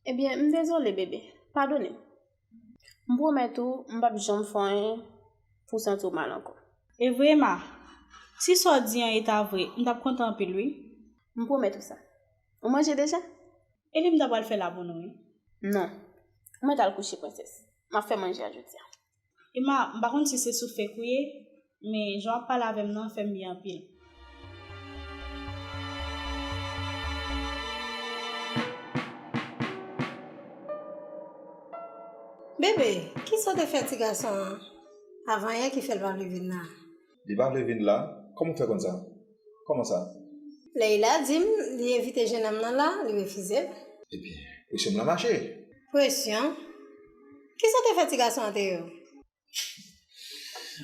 Ebyen, m dezole, bebe. Padone m. M pwomèt ou, m p ap janm fè w anyen pou w santi w mal ankò. E vre, Emma? Si sa w di an e ta vre, m t ap kontan anpil, wi. M pwomèt ou sa. Ou manje deja? E li m ta pral fè la pou nou, wi. Non. Ou mèt al kouche, prensès. M ap fè manje a jodi a. Emma, m pa konn si se sou fake ou ye, men jan w ap pale avè m nan fè m byen anpil. Bebe, kisa w te fè ti gason an avan yè ki fè l pa vle vin la? Li pa vle vin la? Kòman w fè konn sa? Kòman sa? Leila di m li envite jennonm nan la, li refize l. Ebyen, presyon m lan mache. Presyon? Kisa w te fè ti gason an, Théo?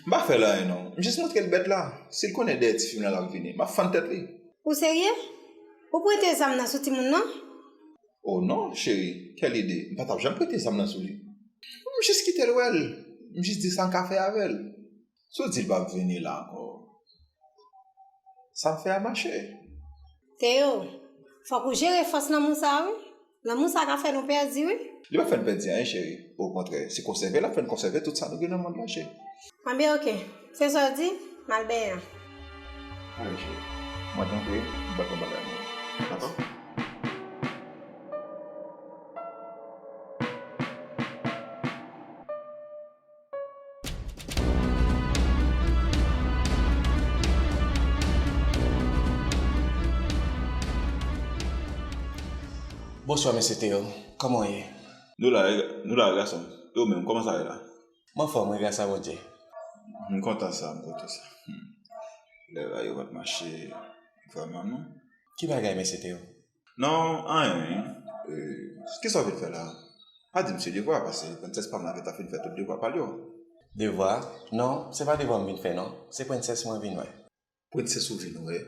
M pa fè l anyen non. M jis montre l bèt la. Si l konnen dèyè ti fi m nan l ap vini, m ap fann tèt li. Ou serye? Ou prete zam nan sou timoun nan? Oh non, cheri, kèl ide. M pa t ap janm prete zam nan sou li. M jis kite l wè l. M jis di sa l ka fè avè l. Si w di l p ap vini la ankò, sa m fè a mache. Théo, fòk ou jere fòs lanmou sa a, wi. Lanmou sa a ka fè nou pèdi, wi. Li p ap fè n pèdi anyen, cheri. Okontrè, se konsève l ap fè n konsève tout sa nou gen nan mond lan, cheri. Anben, oke. Se sa w di, m al benyen. Ale, cheri. Mwen tonbe, m pral pran bagay mwen. Dakò? Bonswa, mesye Théo. Kòman w ye? Nou la, nou la, gason. E ou menm, kòman sa ye la? M anfòm, wi, gras a Bondye. M kontan sa, m kontan sa. Hmm. Lè bagay yo pa t mache vrèman, non. Ki bagay, mesye Théo? Non, anyen, wi. E, kisa w vin fè la? Pa di m se devwa, paske prensès pa m nan gentan fin fè tout devwa pa l yo. Devwa? Non, se pa devwa m vin fè, non. Se prensès mwen vin wè. Prensès ou vin wè?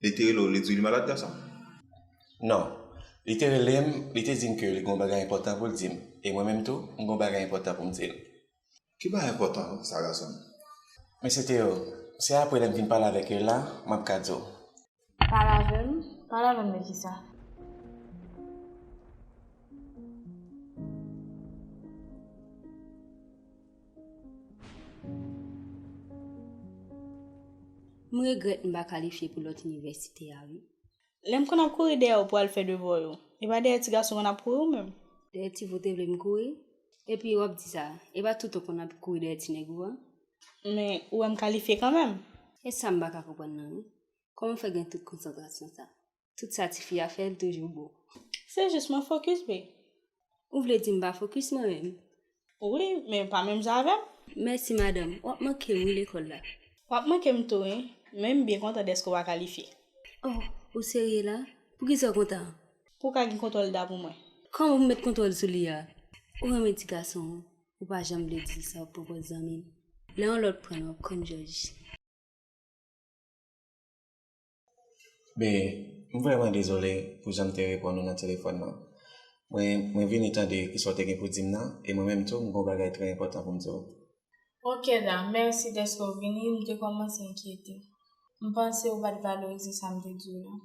Li te rele w, li di w li malad, gason? Non. Li te rele m, li te di m ke li gen yon bagay enpòtan pou l di m. E mwen menm tou, m gen yon bagay enpòtan pou m di l. Ki bagay enpòtan sa, gason? Mesye Théo, Se apre lè m fin pale avèk Leila, m ap ka di w. Pale avè m? Pale avè m de kisa? M regrèt m pa kalifye pou lòt inivèsite a, wi. Lè m konn ap kouri dèyè w pou al fè devwa w yo, e pa dèyè ti gason konn ap kouri w menm? Dèyè ti fi w te vle m kouri? Epi w ap di sa, e pa toutan konn ap kouri dèyè ti nèg ou a? Men ou wè m kalifye kanmenm. E sa m pa ka konprann nan, wi. Kòman w fè gen tout konsantrasyon sa? Tout sa tifi a fè, l toujou bon. Se jis mwen fokis, be. Ou vle di m pa fokis mwen menm? Wi, men pa menm jan avè m. Mèsi, madanm. W ap manke m, wi, lekòl la. W ap manke m tou, wi. Men m byen kontan dèske w pa kalifye. Oh, ou serye la? Poukisa w kontan? Pou w ka gen kontwòl Da pou mwen. Kòman pou m met kontwòl sou li a? Ou renmen ti gason an. Ou pa janm vle di sa, w pran pòz zanmi m. Lè yon lòt pran l, w ap konn jòj. Ben, m vrèman dezole pou jan m te reponn ou nan telefòn nan. Mwen, mwen vini tande kisa w te gen pou di m nan, e mwen menm tou, m gen yon bagay trè enpòtan pou m di w. Ok, Da, mèsi dèske w vini, m te kòmanse enkyete. M panse ou pa t valorize sa m te di w lan.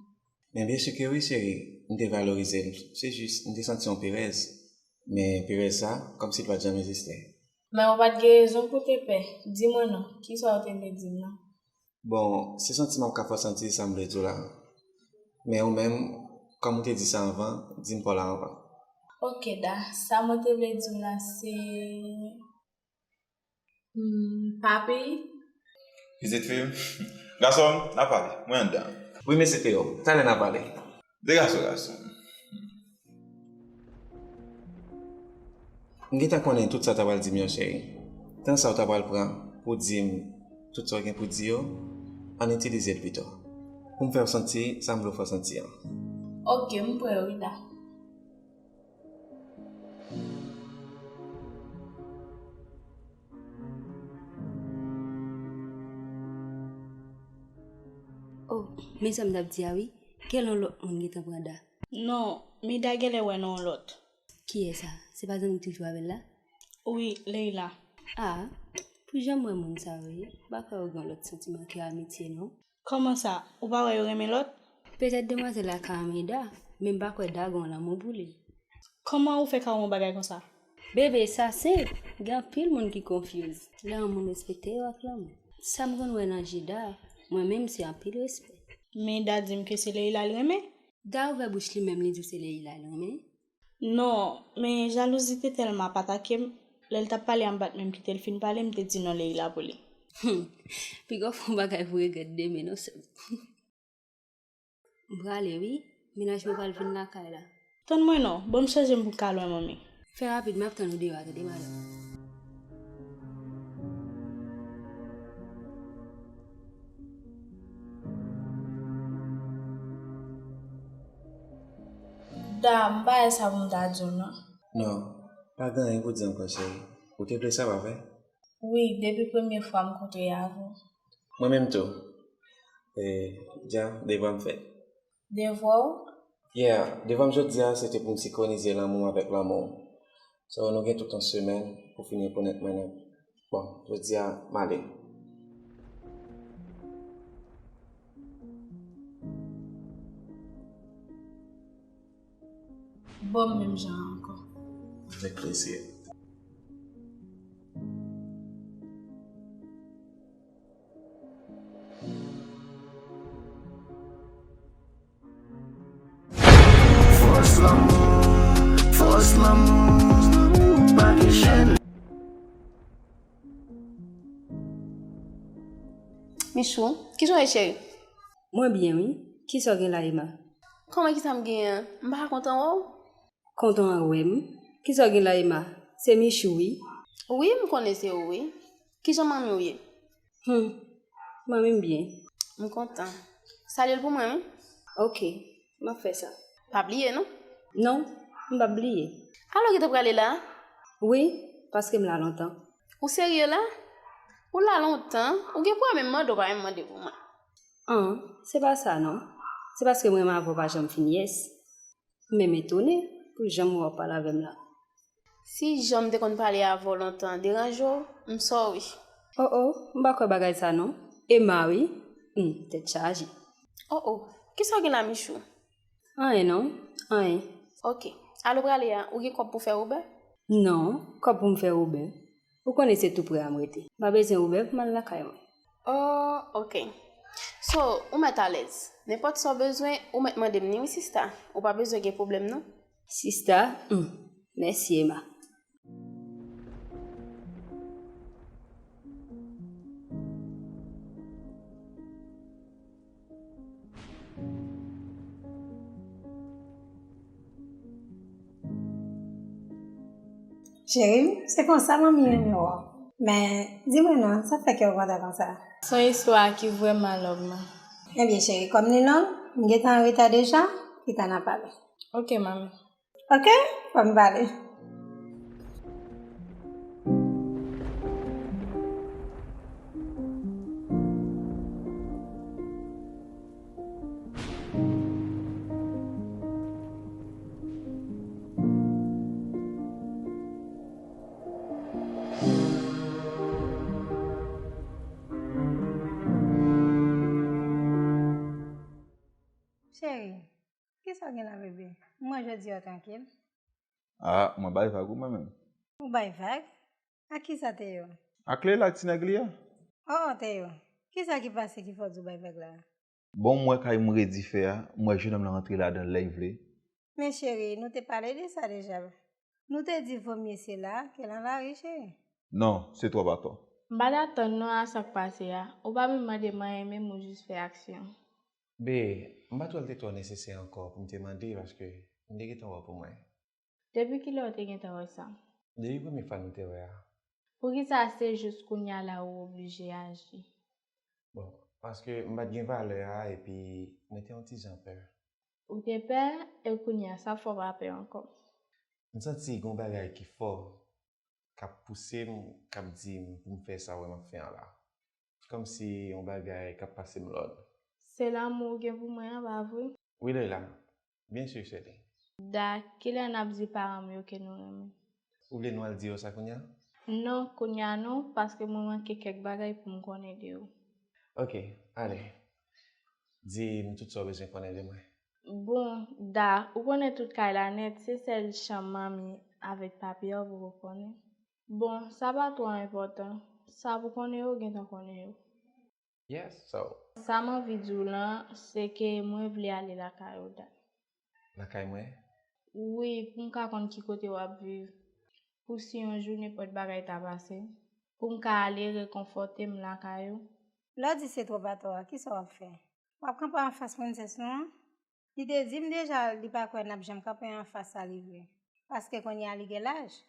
Men byen si ke wi, cheri, m te valorize l. Se jis, m te santi yon perèz. Men perèz sa, kòmsi l pa t janm egziste. Men ou pa t gen rezon pou te pè. Di mwen non, kisa w te vle di m nan? Bon, se santi m ap ka fè w santi sa m vle di w la. Men ou menm, kòm ou te di sa anvan, di m pa w la anvan. Ok, Da, sa mwen te vle di w la, se Hmm, papi. Pitit fi m. Gason m, n a pale. Mwen anndan. Wi, mesye Theo. Talè n a pale. De gason, gason. M gentan konnen tout sa w ta pral di m yo, cheri. Tan sa w ta pral pran pou di m tout sa w gen pou di yo, ann itilize l pito. Pou m fè w santi sa m vle w fè w santi an. Ok, m prè wi, Da. Oh, men sa m t ap di a wi, gen yon lòt moun gentan pran Da. Non, men Da genlè wè nan yon lòt. Kiyès sa? Se pa zanmi k toujou avè l la? Wi, Leila. Ah, pou jan m wè moun sa yo ye, m pa kwè yo gen lòt santiman ke amitye non. Kòman sa? Ou pa wè yo renmen lòt? Petèt demwazèl la ka renmen Da, men m pa kwè Da gen lanmou pou li. Kòman ou fè ka wè yon bagay konsa? Bebe, sa senp. Gen anpil moun ki confuse lè yon moun respekte yo ak lanmou. Sa m konn wè nan je Da, mwen menm se anpil respè. Men Da di m ke se Leila l renmen. Da ouvè bouch li menm li di w se Leila l renmen. Non, men jalouzi te tèlman ap atake m, lè l t ap pale a m pa t menm kite l fin pale, m te di non Leila pou li. Hmm, piga w fè yon bagay pou regrèt demen non sè m. M prale wi, mennaj mwen pral vin lakay la. Tann mwen non, ban m chanje m pou m ka lwen manmi. Fè rapid, m ap tann ou deyò a tande madanm. Da, m pa wè sa pou m ta di w non. Non, pa gen anyen pou di ankò cheri. Ou te vle sa, pa vre? Wi, depi premye fwa m kontre avè w. Mwen menm tou. E, dja, devwa m fèt. Devwa w? Yeah, devwa m jodi a se te pou m senkronize lanmou m avèk lanmou w. So, nou gen tout yon semèn pou fini rekonèt mwen nan. Bon, jodi a, m ale. Bon, menm jan ankò. Avèk plezi. Fòs lanmou, fòs lanmou, pa gen chèn. Michou, kijan w ye cheri? Mwen byen wi. Kisa w gen la Emma? Kòman kisa m genyen? M pa ka kontan wè w. Kontan wè m? Kisa w gen la Emma? Se Michou wi. Wi, m konnen se ou wi. Kijan manmi w ye? Hmm, manmi m byen. M kontan. Salye l pou mwen wi. Ok, m ap fè sa. Pa bliye non. Non, m p ap bliye. Alò w gentan prale la? Wi, paske m la lontan. Ou serye la? Ou la lontan? Ou gen pou w menm mande w pa menm mande pou mwen. An, se pa sa non. Se paske m renmen avè w pa janm fin yes. M menm etone pou jan m wè w ap pale avè m la. Si jan m te konn pale avè w lontan deranje w, m sorry. Oh oh, m pa kwè bagay sa non. Emma, wi. Hmm, tèt chaje. Oh, oh. Kisa w gen la, Michou? Anyen non, anyen. Ok. Alò prale a, ou gen kòb pou fè Uber? Non, kòb pou m fè Uber. Ou konnen se tou pre a m rete. M pa bezwen Uber pou m al lakay mwen. Oh, ok. So, ou mèt alèz. Nenpòt sa w bezwen, ou mèt mande m ni, wi, sista. Ou pa bezwen gen pwoblèm, non. Sista, hmm, mèsi, Emma. Cheri, se konsa manmi renmen w. Men, di mwen non, sa fè kè w kontan konsa? Se yon istwa ki vrèman long, man. Ebyen, cheri, kòm li long, m gentan anreta deja, kite n ap pale. Ok, manmi. Ok, fò m pale. Cheri, kisa w gen la, bebe? M wè jodi a w trankil. Ah, mwen bay vag wi mwen menm. Ou bay vag? Ak kisa, Théo? Ak Leila, ti nèg li a. Oh, Théo, kisa ki pase ki fè w di w bay vag la? Bon, m wè kay m redi fè a, m wè jenòm lan rantre ladan l lè l vle. Men cheri, nou te pale de sa deja. Nou te di vomye se la ke nan lari, cheri. Non, se twòp atò. M pa t atann non a sa k pase a. Ou pa menm mande m anyen, menm ou jis fè aksyon. Be, m pa t wè l te twò nesesè ankò pou m te mande, paske m te gentan wè pou mwen. Depi kilè w te gentan wè sa? Depi premye fwa nou te wè a. Poukisa se jis kounye a la ou oblije aji? Bon, paske m pa t gen valè a, epi mwen te yon ti jan pè. Ou te pè, e kounye a sa fè w pa pè ankò? M santi gen yon bagay ki fò k ap pouse m, k ap di m pou m fè sa w wè m ap fè an la. Kòmsi yon bagay k ap pase m lòd. Se lanmou ou gen pou mwen an, pa vre? Wi, Leila. Byen si se li. Da, kilè n ap di paran m yo ke nou renmen? Ou vle nou al di yo sa kounye a? Non, kounye a non, paske mwen manke kèk bagay pou m konnen de ou. Ok, ale. Di m tout sa w bezwen konnen de mwen. Bon, Da, ou konnen tout kay la nèt, se sèl chanm manmi avèk papi a ou poko konnen. Bon, sa pa twò enpòtan. Sa pou konnen yo, gentan konnen yo. Yes, so. Sa m anvi di w lan, se ke mwen vle ale lakay ou, Da. Lakay mwen? Wi, pou m ka konn ki kote w ap viv. Pou si yon jou nenpòt bagay ta pase, pou m ka ale rekonfòte m lakay ou. Lè w di se twòp atò a, kisa w ap fè? W ap kanpe anfas prensès nou an? Li te di m deja li pa kwè n ap janm kanpe anfas sa li vle. Paske kounye a li gen laj.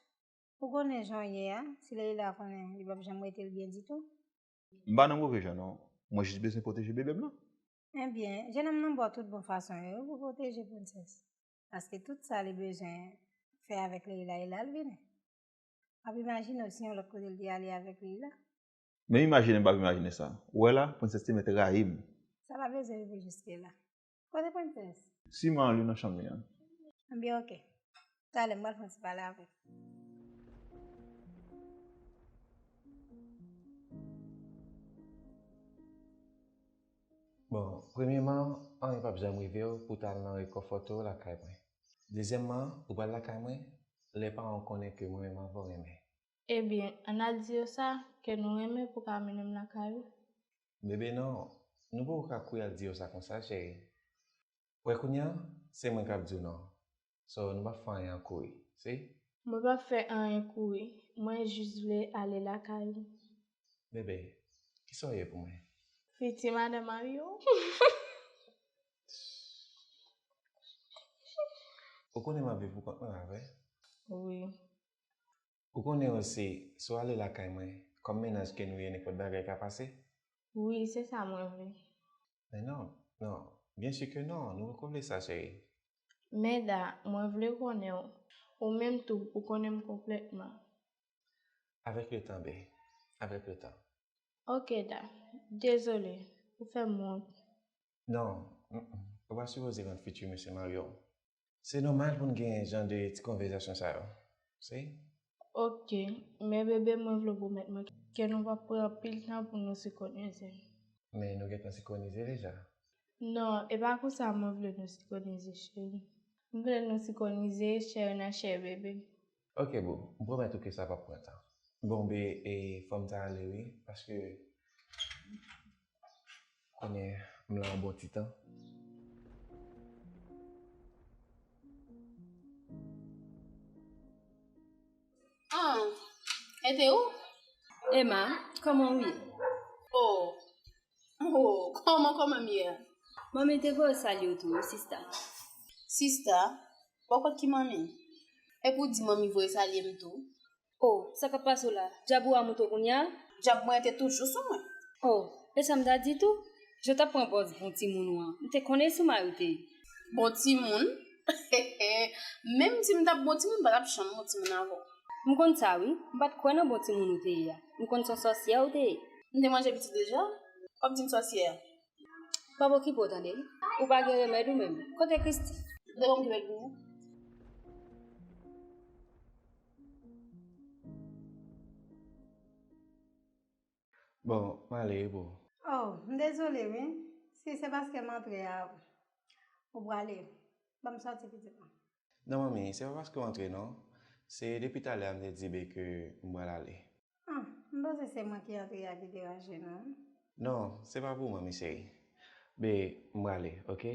Ou konnen jan w ye a, si Leila konnen, li p ap janm rete l byen ditou. M pa nan move jan non, mwen jis bezwen pwoteje bebe m lan. Ebyen, jenòm nan ba w tout bon fason yo wi pou pwoteje prensès. Paske tout sa li bezwen fè avèk Leila, e la l vini. W ap imajine w si yon lòt kote l te ale avèk Leila. Menm imajine m p ap imajine sa. Ou wè la, prensès te mèt rayi m. Sa pa bezwen rive jiske la. Kote prensès? Siman li nan chanm li an. Ebyen, ok. Talè, m pral fè yon ti pale avè l. Bon, premyeman, anyen p ap janm rive w pou w t al nan rekonfòte w lakay mwen. Dezyèmman, ou pral lakay mwen, lè paran w konnen ke mwen menm avè w renmen. Ebyen, ann al di yo sa, ke nou renmen pou ka mennen m lakay ou. Bebe, non, nou poko ka kouri al di yo sa konsa, cheri. Wè kounye a, se mwen k ap di w non. So, nou p ap fè anyen an kouri, si? Mwen p ap fè anyen kouri. Mwen jis vle ale lakay ou. Bebe, kisa w ye pou mwen? Fiti madan mari w. Ou konnen m ap viv pou kont mwen, pa vre? Wi. Ou konnen osi, si w ale lakay mwen, kòm mennaj ke nou ye, nenpòt bagay ka pase? Wi, se sa mwen vle. Men non, non, byen si ke non, nou poko vle sa, cheri. Men Da, mwen vle konnen w. Ou menm tou, ou konnen m konplètman. Avèk letan, be, avèk letan. Ok, Da. Dezole, ou fè m wont. Non, mm, mm, ou pa sipoze rann fiti mesye mari w. Se nòmal pou n gen jan de ti konvèsasyon sa yo. Si? Ok, men bebe, mwen vle w pwomèt mwen ke nou p ap pran anpil tan pou nou se kòt mesye. Men nou gentan senkwonize deja. Non, e pa konsa mwen vle nou senkwonize, cheri. M vle nou senkwonize chè nan chè, bebe. Ok, boo. M pwomèt ou ke sa p ap pran tan. Bon, be, e, fò m ta ale, wi, paske kounye a m la yon bon ti tan. Ah, e te ou? Emma, kòman w ye? Oh, oh, kòman, kòman m ye a? Manmi te voye salye w tou, wi, sista. Sista? Bò kot ki manmi? Epi w di manmi voye salye m tou? Oh, sa k ap pase w la? Djab ou a moute w kounye a? Djab mwen te toujou sou mwen. Oh, e sa m ta di tou? Jan w t ap pran pòz bon timoun ou an, m te konnen se w mari w te ye. Bon timoun? Menm si m t ap bon timoun, m pa t ap janm bon timoun avè w. M konn sa wi, m pa t kwè nan bon timoun ou te ye a. M konn se yon sòsyè ou te ye. M te manje pitit deja? W ap di m sòsyè? W ap okipe w tande, ou pa gen remèd ou menm. Kote Christy? Devan m ki mèt vini. Bon, m ale wi boo. Oh, m dezole wi. Si se paske m antre a ou prale, ban m sòti pitit mwen. Non, manmi, se pa paske w antre non. Se depi talè a m te di be ke m pral ale. Ah, m panse se mwen ki antre a ki deranje nou. Non, se pa pou manmi, cheri. Be, m prale, ok?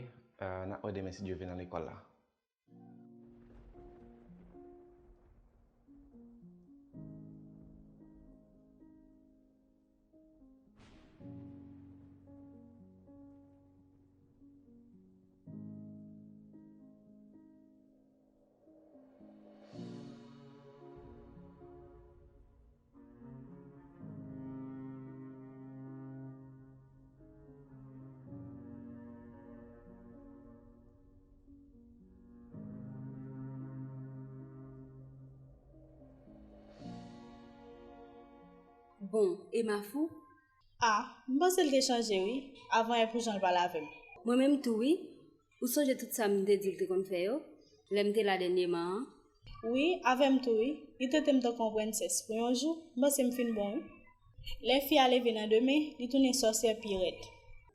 Ah, n ap wè demen si Dye vle nan lekòl la. Bon, Emma fou? Ah, m panse l te chanje wi, avan yè pou jan l pale avè m. Mwen menm tou wi. Ou sonje tout sa m te di l te konn fè yo, lè m te la dènyèman an? Wi, avè m tou wi. Li trete m tankou yon prensès pou yon jou, m panse m fin bon wi. Lè fi a leve nan demen, li tounen sòsyè pi rèd.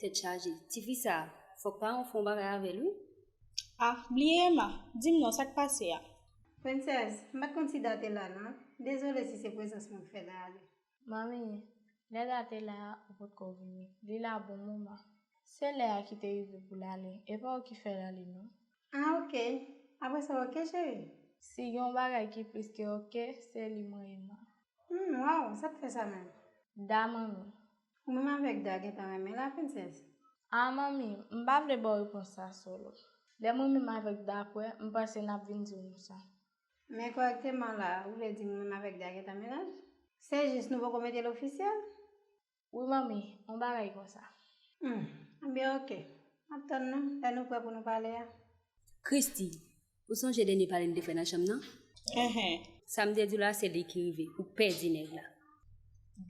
Tèt chaje. Tifi sa, fòk paran w fè yon bagay avè l wi. Ah, bliye Emma, di m non, sa k pase a? Prensès, m pa t konn si Da te la non. Dezole si se prezans mwen k fè Da ale. Manmi, lè Da te la a, ou potko vini. Li la bon moman. Se lè a ki te rive pou l ale, e pa ou ki fè l ale non. Ah, ok. Apre sa, ok, cheri. Si gen yon bagay ki plis ke ok, se li mwen Emma. Hmm, waw, sa k fè sa menm? Da, manmi. Ou menm avèk Da gentan renmen la, prensès? Ah, manmi, m pa vle ba w repons sa solo. Lè mwen menm avèk Da kwè, m panse n ap vin di w nou sa. Men kòrèkteman la, ou vle di mwen menm avèk Da gentan mennaj? Se jis nou poko mete l ofisyèl? Wi, manmi, yon bagay konsa. Hmm, ebyen, ok. M ap tann nou, lè nou prè pou nou pale a. Christy, ou sonje dènye pale n te fè nan chanm nan? Enhen. Sa m te di w la, se li ki rive. Ou pèdi nèg la.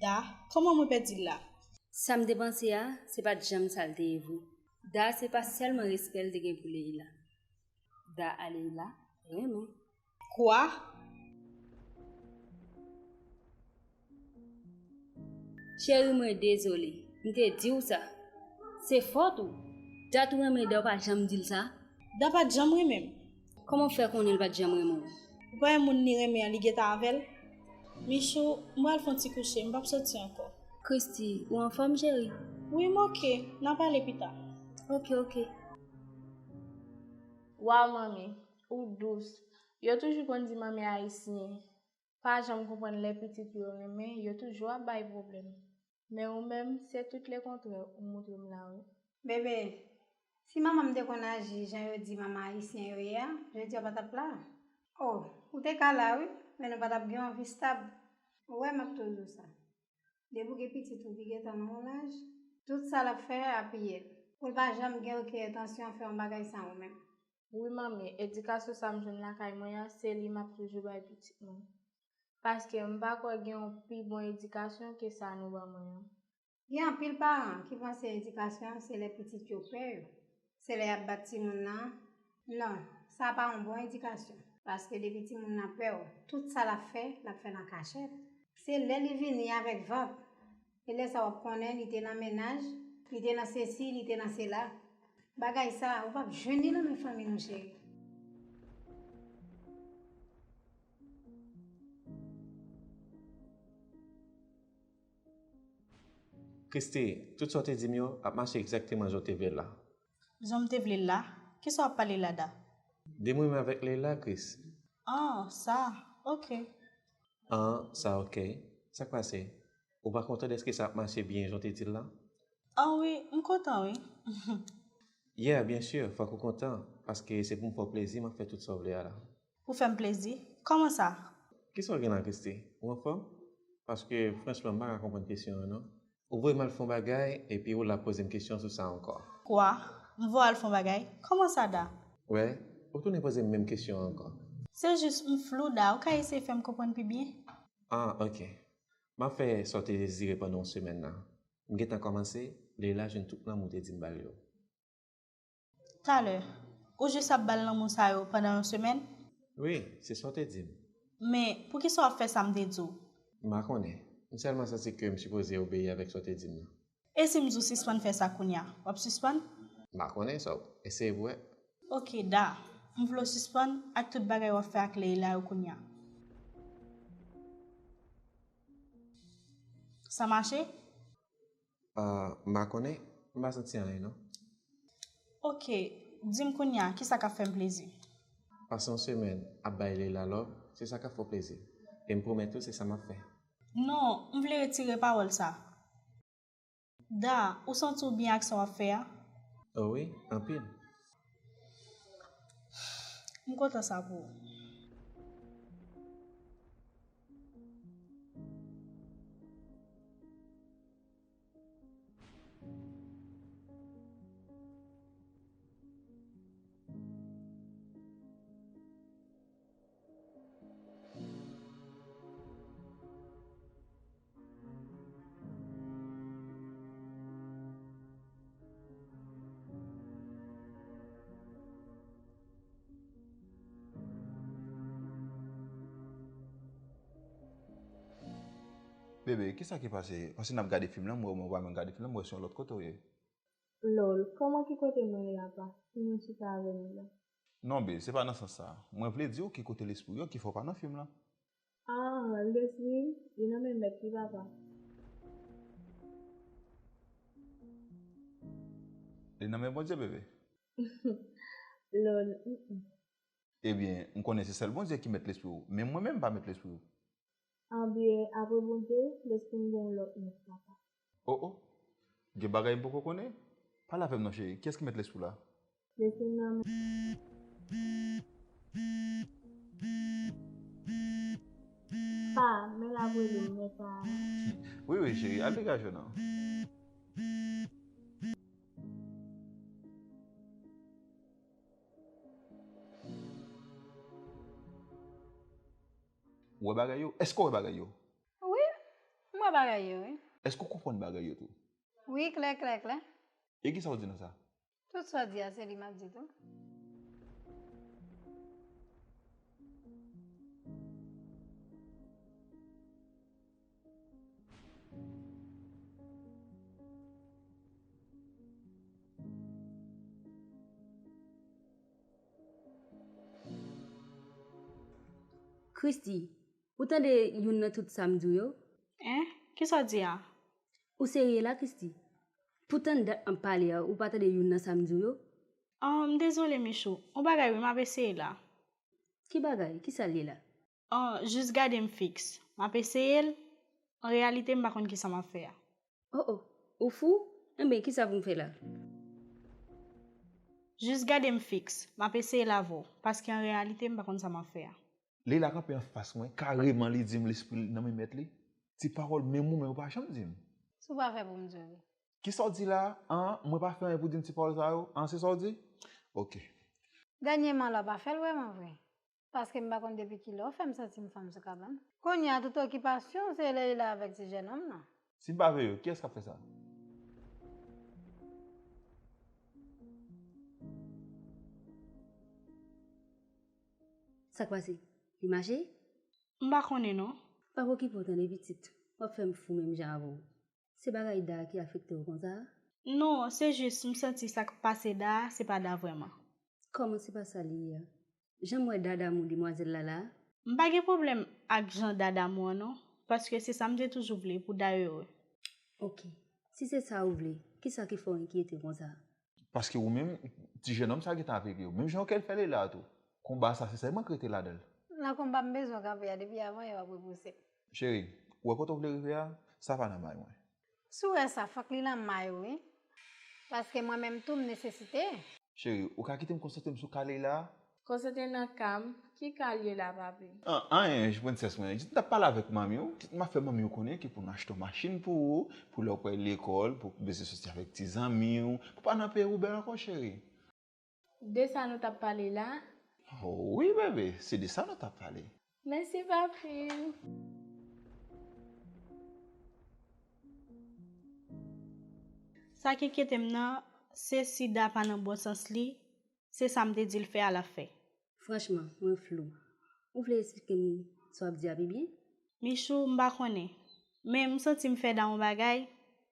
Da, kòman mwen pèdi l la? Sa m te panse a, se pa t janm sa l te ye vre. Da, se pa sèlman respè l te gen pou Leila. Da a Leila renmen. Kwa? Cheri mwen, dezole. M te di w sa. Se fòt ou. Da tou renmen Da, ou pa janm di l sa. Da pa t janm renmen m. Kòman w fè konnen l pa t janm renmen w? Ou pa wè moun li renmen an, li gentan avè l? Michou, m pral fè yon ti kouche, m p ap soti ankò. Christy, ou anfòm, cheri? Wi, m ok. N a pale pita. Ok, ok. Waw, manmi, ou dous. Yo toujou konn di manmi ayisyen pa janm konprann lè pitit yo renmen, yo toujou ap bay pwoblèm. Men ou menm, se tout le kontrè ou montre m la, wi. Bebe, si manman m te konn aji jan yo di manman ayisyen yo ye a, jodi a w pa t ap la. Oh, ou te ka la, wi, men nou pa t ap gen yon vi stab. Ou wè, m ap toujou sa. Depi w gen pitit ou ki gentan nan yon laj, tout sa l ap fè, apiye l. Pou l pa janm gen okenn entansyon fè yon bagay san ou menm. Wi, manmi, edikasyon sa m jwenn lakay mwen an, se li m ap toujou bay pitit mwen. Paske m pa kwè gen yon pi bon edikasyon ke sa nou ban mwen an. Gen anpil paran ki panse edikasyon se lè pitit yo pè yo. Se lè y ap bat timoun nan. Non, sa pa yon bon edikasyon. Paske depi timoun nan pè w, tout sa l ap fè, l ap fè l an kachèt. Se lè li vini avèk vant, e lè sa w ap konnen li te nan mennaj, Li te nan sesi, li te nan sela. Bagay sa, ou p ap jwenn li nan men fanmi nou, cheri. Christy, tout sa w te di m yo ap mache egzakteman jan w te vle l la. Jan m te vle l la? Kisa w ap pale la, Da? De m renmen avèk Leila, Chris. Ah, sa. Ok. Ah, sa ok. Sa k pase? Ou pa kontan dèske sa ap mache byen jan w te di l la? Ah wi, m kontan wi. Yeah, byen si, fòk ou kontan, paske se pou m fè w plezi m ap fè tout sa w vle a la. Pou fè m plezi? Kòman sa? Kisa w gen la, Christy? Ou anfòm? Paske, franchman, m pa ka konprann kesyon an non. Ou voye m al fè yon bagay, epi ou la poze m kesyon sou sa ankò. Kwa? M voye w al fè yon bagay? Kòman sa, Da? Wè, ou tounen poze m menm kesyon an ankò. Se jis m flou, Da. Ou ka eseye fè m konprann pi byen? Ah, ok. M ap fè sa w te dezire pandan yon semèn nan. M gentan kòmanse, Leila jwenn tout lanmou w te di m ba l yo. Talè, ou jis ap ba l lanmou sa yo pandan yon semèn? Wi, se sa w te di m. Men, poukisa w ap fè sa m te di w? M pa konnen. M sèlman santi ke m sipoze obeyi avèk sa w te di m nan. E si m di w sispann fè sa kounye a, w ap sispann? M pa konnen, so, eseye pou w wè. Oke, Da. M vle w sispann ak tout bagay w ap fè ak Leila yo kounye a. Sa mache? Ah, m pa konnen, m pa santi anyen non. Oke, di m kounye a, kisa k ap fè m plezi? Pase yon semèn ap bay Leila love, se sa k ap fè w plezi. E m pwomèt ou se sa m ap fè. Non, m vle retire pawòl sa. Da, ou santi w byen ak sa w ap fè a? O wi, anpil. M kontan sa pou ou. Bebe, kisa ki pase? Paske n ap gade fim lan, m wè w, men w pa menm gade fim lan, m wè se yon lòt kote w ye. Lol, kòman ki kote mwen ye apa, si mwen chita avè nou la? Non, Bebe, se pa nan sans sa. Mwen vle di w ki kote lespri w ye, ki fè w pa nan fim lan. Ah, lespri m, li nan men mèt li, papa. Li nan men Bondye, Bebe. Lol, mm, mm. Ebyen, m konnen se sèl Bondye ki mèt lespri w, men mwen menm m pa mèt lespri w. Anbyen, apre Bondye, lespri m gen yon lòt mèt, papa. O o! Gen bagay m poko konnen? Pale avè m non, cheri. Kiyès ki mèt lespri w la? Lespri m nan men. Pa, men l ap rele m, men pa. Wi, wi, cheri, al degaje w non. Ou wè bagay yo? Èske w wè bagay yo? Wi, m wè bagay yo, wi. Èske w konprann bagay yo tou? Wi, klè, klè, klè. E kisa w di nan sa? Tout sa w di a, se li m ap di tou. Christy, ou tande youn nan tout sa m di w yo? Hein? Kisa w di a? Ou serye la, Christy? Poutan dat m ap pale a, ou pa tande youn nan sa m di w yo? Oh, m dezole, Michou. Yon bagay wi, m ap eseye la. Ki bagay? Kisa l ye la? Oh, jis gade m fiks. M ap eseye l. An reyalite, m pa konn kisa m ap fè a. Oh, oh. Ou fou? Enben, kisa pou m fè la? Jis gade m fiks. M ap eseye l avè w, paske an reyalite, m pa konn sa m ap fè a. Leila kanpe anfas mwen, kareman li di m lespri l nan men mèt li. Ti pawòl menm ou menm ou pa janm di m. Si w pa fè pou m di w li. Kisa w di la a? An, mwen pa fè anyen pou di m ti pawòl sa yo? An, se sa w di? Oke. Dènyèman la w pa fè l vrèman vre. Paske m pa konn depi kilè w fè m santi m fanm sou kabann. Kounye a tout okipasyon w se Leila avèk ti jènonm nan. Si m pa veye w, kiyès k ap fè sa? Sa k pase? Li mache? M pa konnen non. Pa okipe w tande pitit. W ap fè m fou menm jan avè w. Se bagay Da a ki afekte w konsa a? Non, se jis m santi sa k pase Da a, se pa Da vrèman. Kòman se pa sa li ye a? Jan m wè Da damou demwazèl la la a? M pa gen pwoblèm ak jan Da damou an non, paske se sa m te toujou vle pou Da ere. Ok, si se sa ou vle, kisa ki fè w enkyete konsa? Paske ou menm, ti jennonm sa gentan avek yo. Menm jan w kè l fè Leila tou. Konba sa se sèlman k rete ladan l. Nan konba m bezwen kanpe a depi avan yè w ap repouse m. Cheri, ou wè kote w vle rive a, sa pa nan may mwen. Si w wè sa, fòk li nan may ou wi. Paske mwen menm tou m nesesite. Cheri, ou ka kite m konsantre m sou ka Leila a? Konsantre nan ka m, ki ka l ye la papi? An, anyen, prensès mwen. Jis m t ap pale avèk manmi w, jis m ap fè manmi w konnen ke pou nou achte yon machin pou ou, pou lè w pral lekòl, pou w bezwen soti avèk ti zanmi w, pou pa nan peyi w bèl ankò cheri. De sa nou t ap pale la? Oh wi bebe, se de sa nou t ap pale. Mèsi papi. Sa k enkyete m nan, se si Da pa nan bon sans li, se sa m te di l fè a l ap fè. Franchman, mwen flou. Ou vle esplike m sa w ap di a pi byen? Michou, m pa konnen. Men m santi m fè Da yon bagay,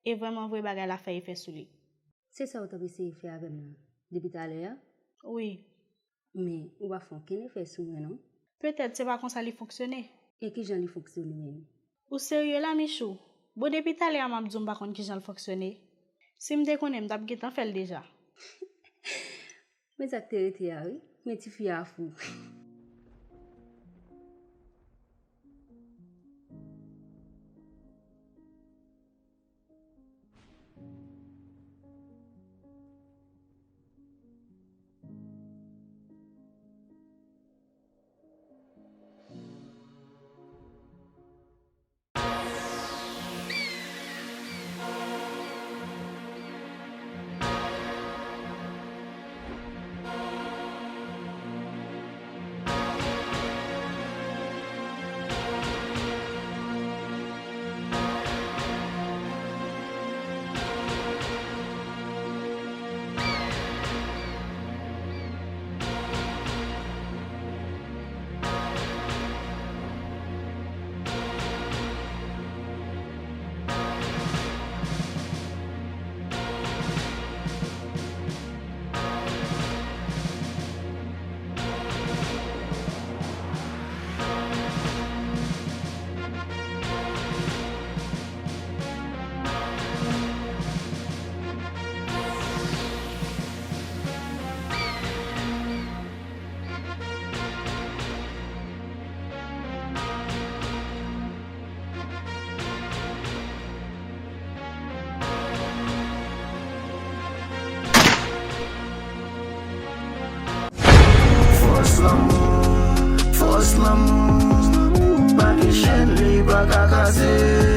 e vrèman vre bagay la fè efè sou li. Se sa w t ap eseye fè avè m nan depi talè a? Wi. Men ou pa fè okenn efè sou mwen non. Petèt se pa konsa li fonksyone. E kijan li fonksyone menm? Ou serye la Michou? Bon depi talè a m ap di w m pa konn kijan l fonksyone. Si m te konnen m t ap gentan fè l deja. Men sa k te rete a wi, men tifi a fou. Fòs lanmou, fòs lanmou, pa gen chèn li pa ka kase.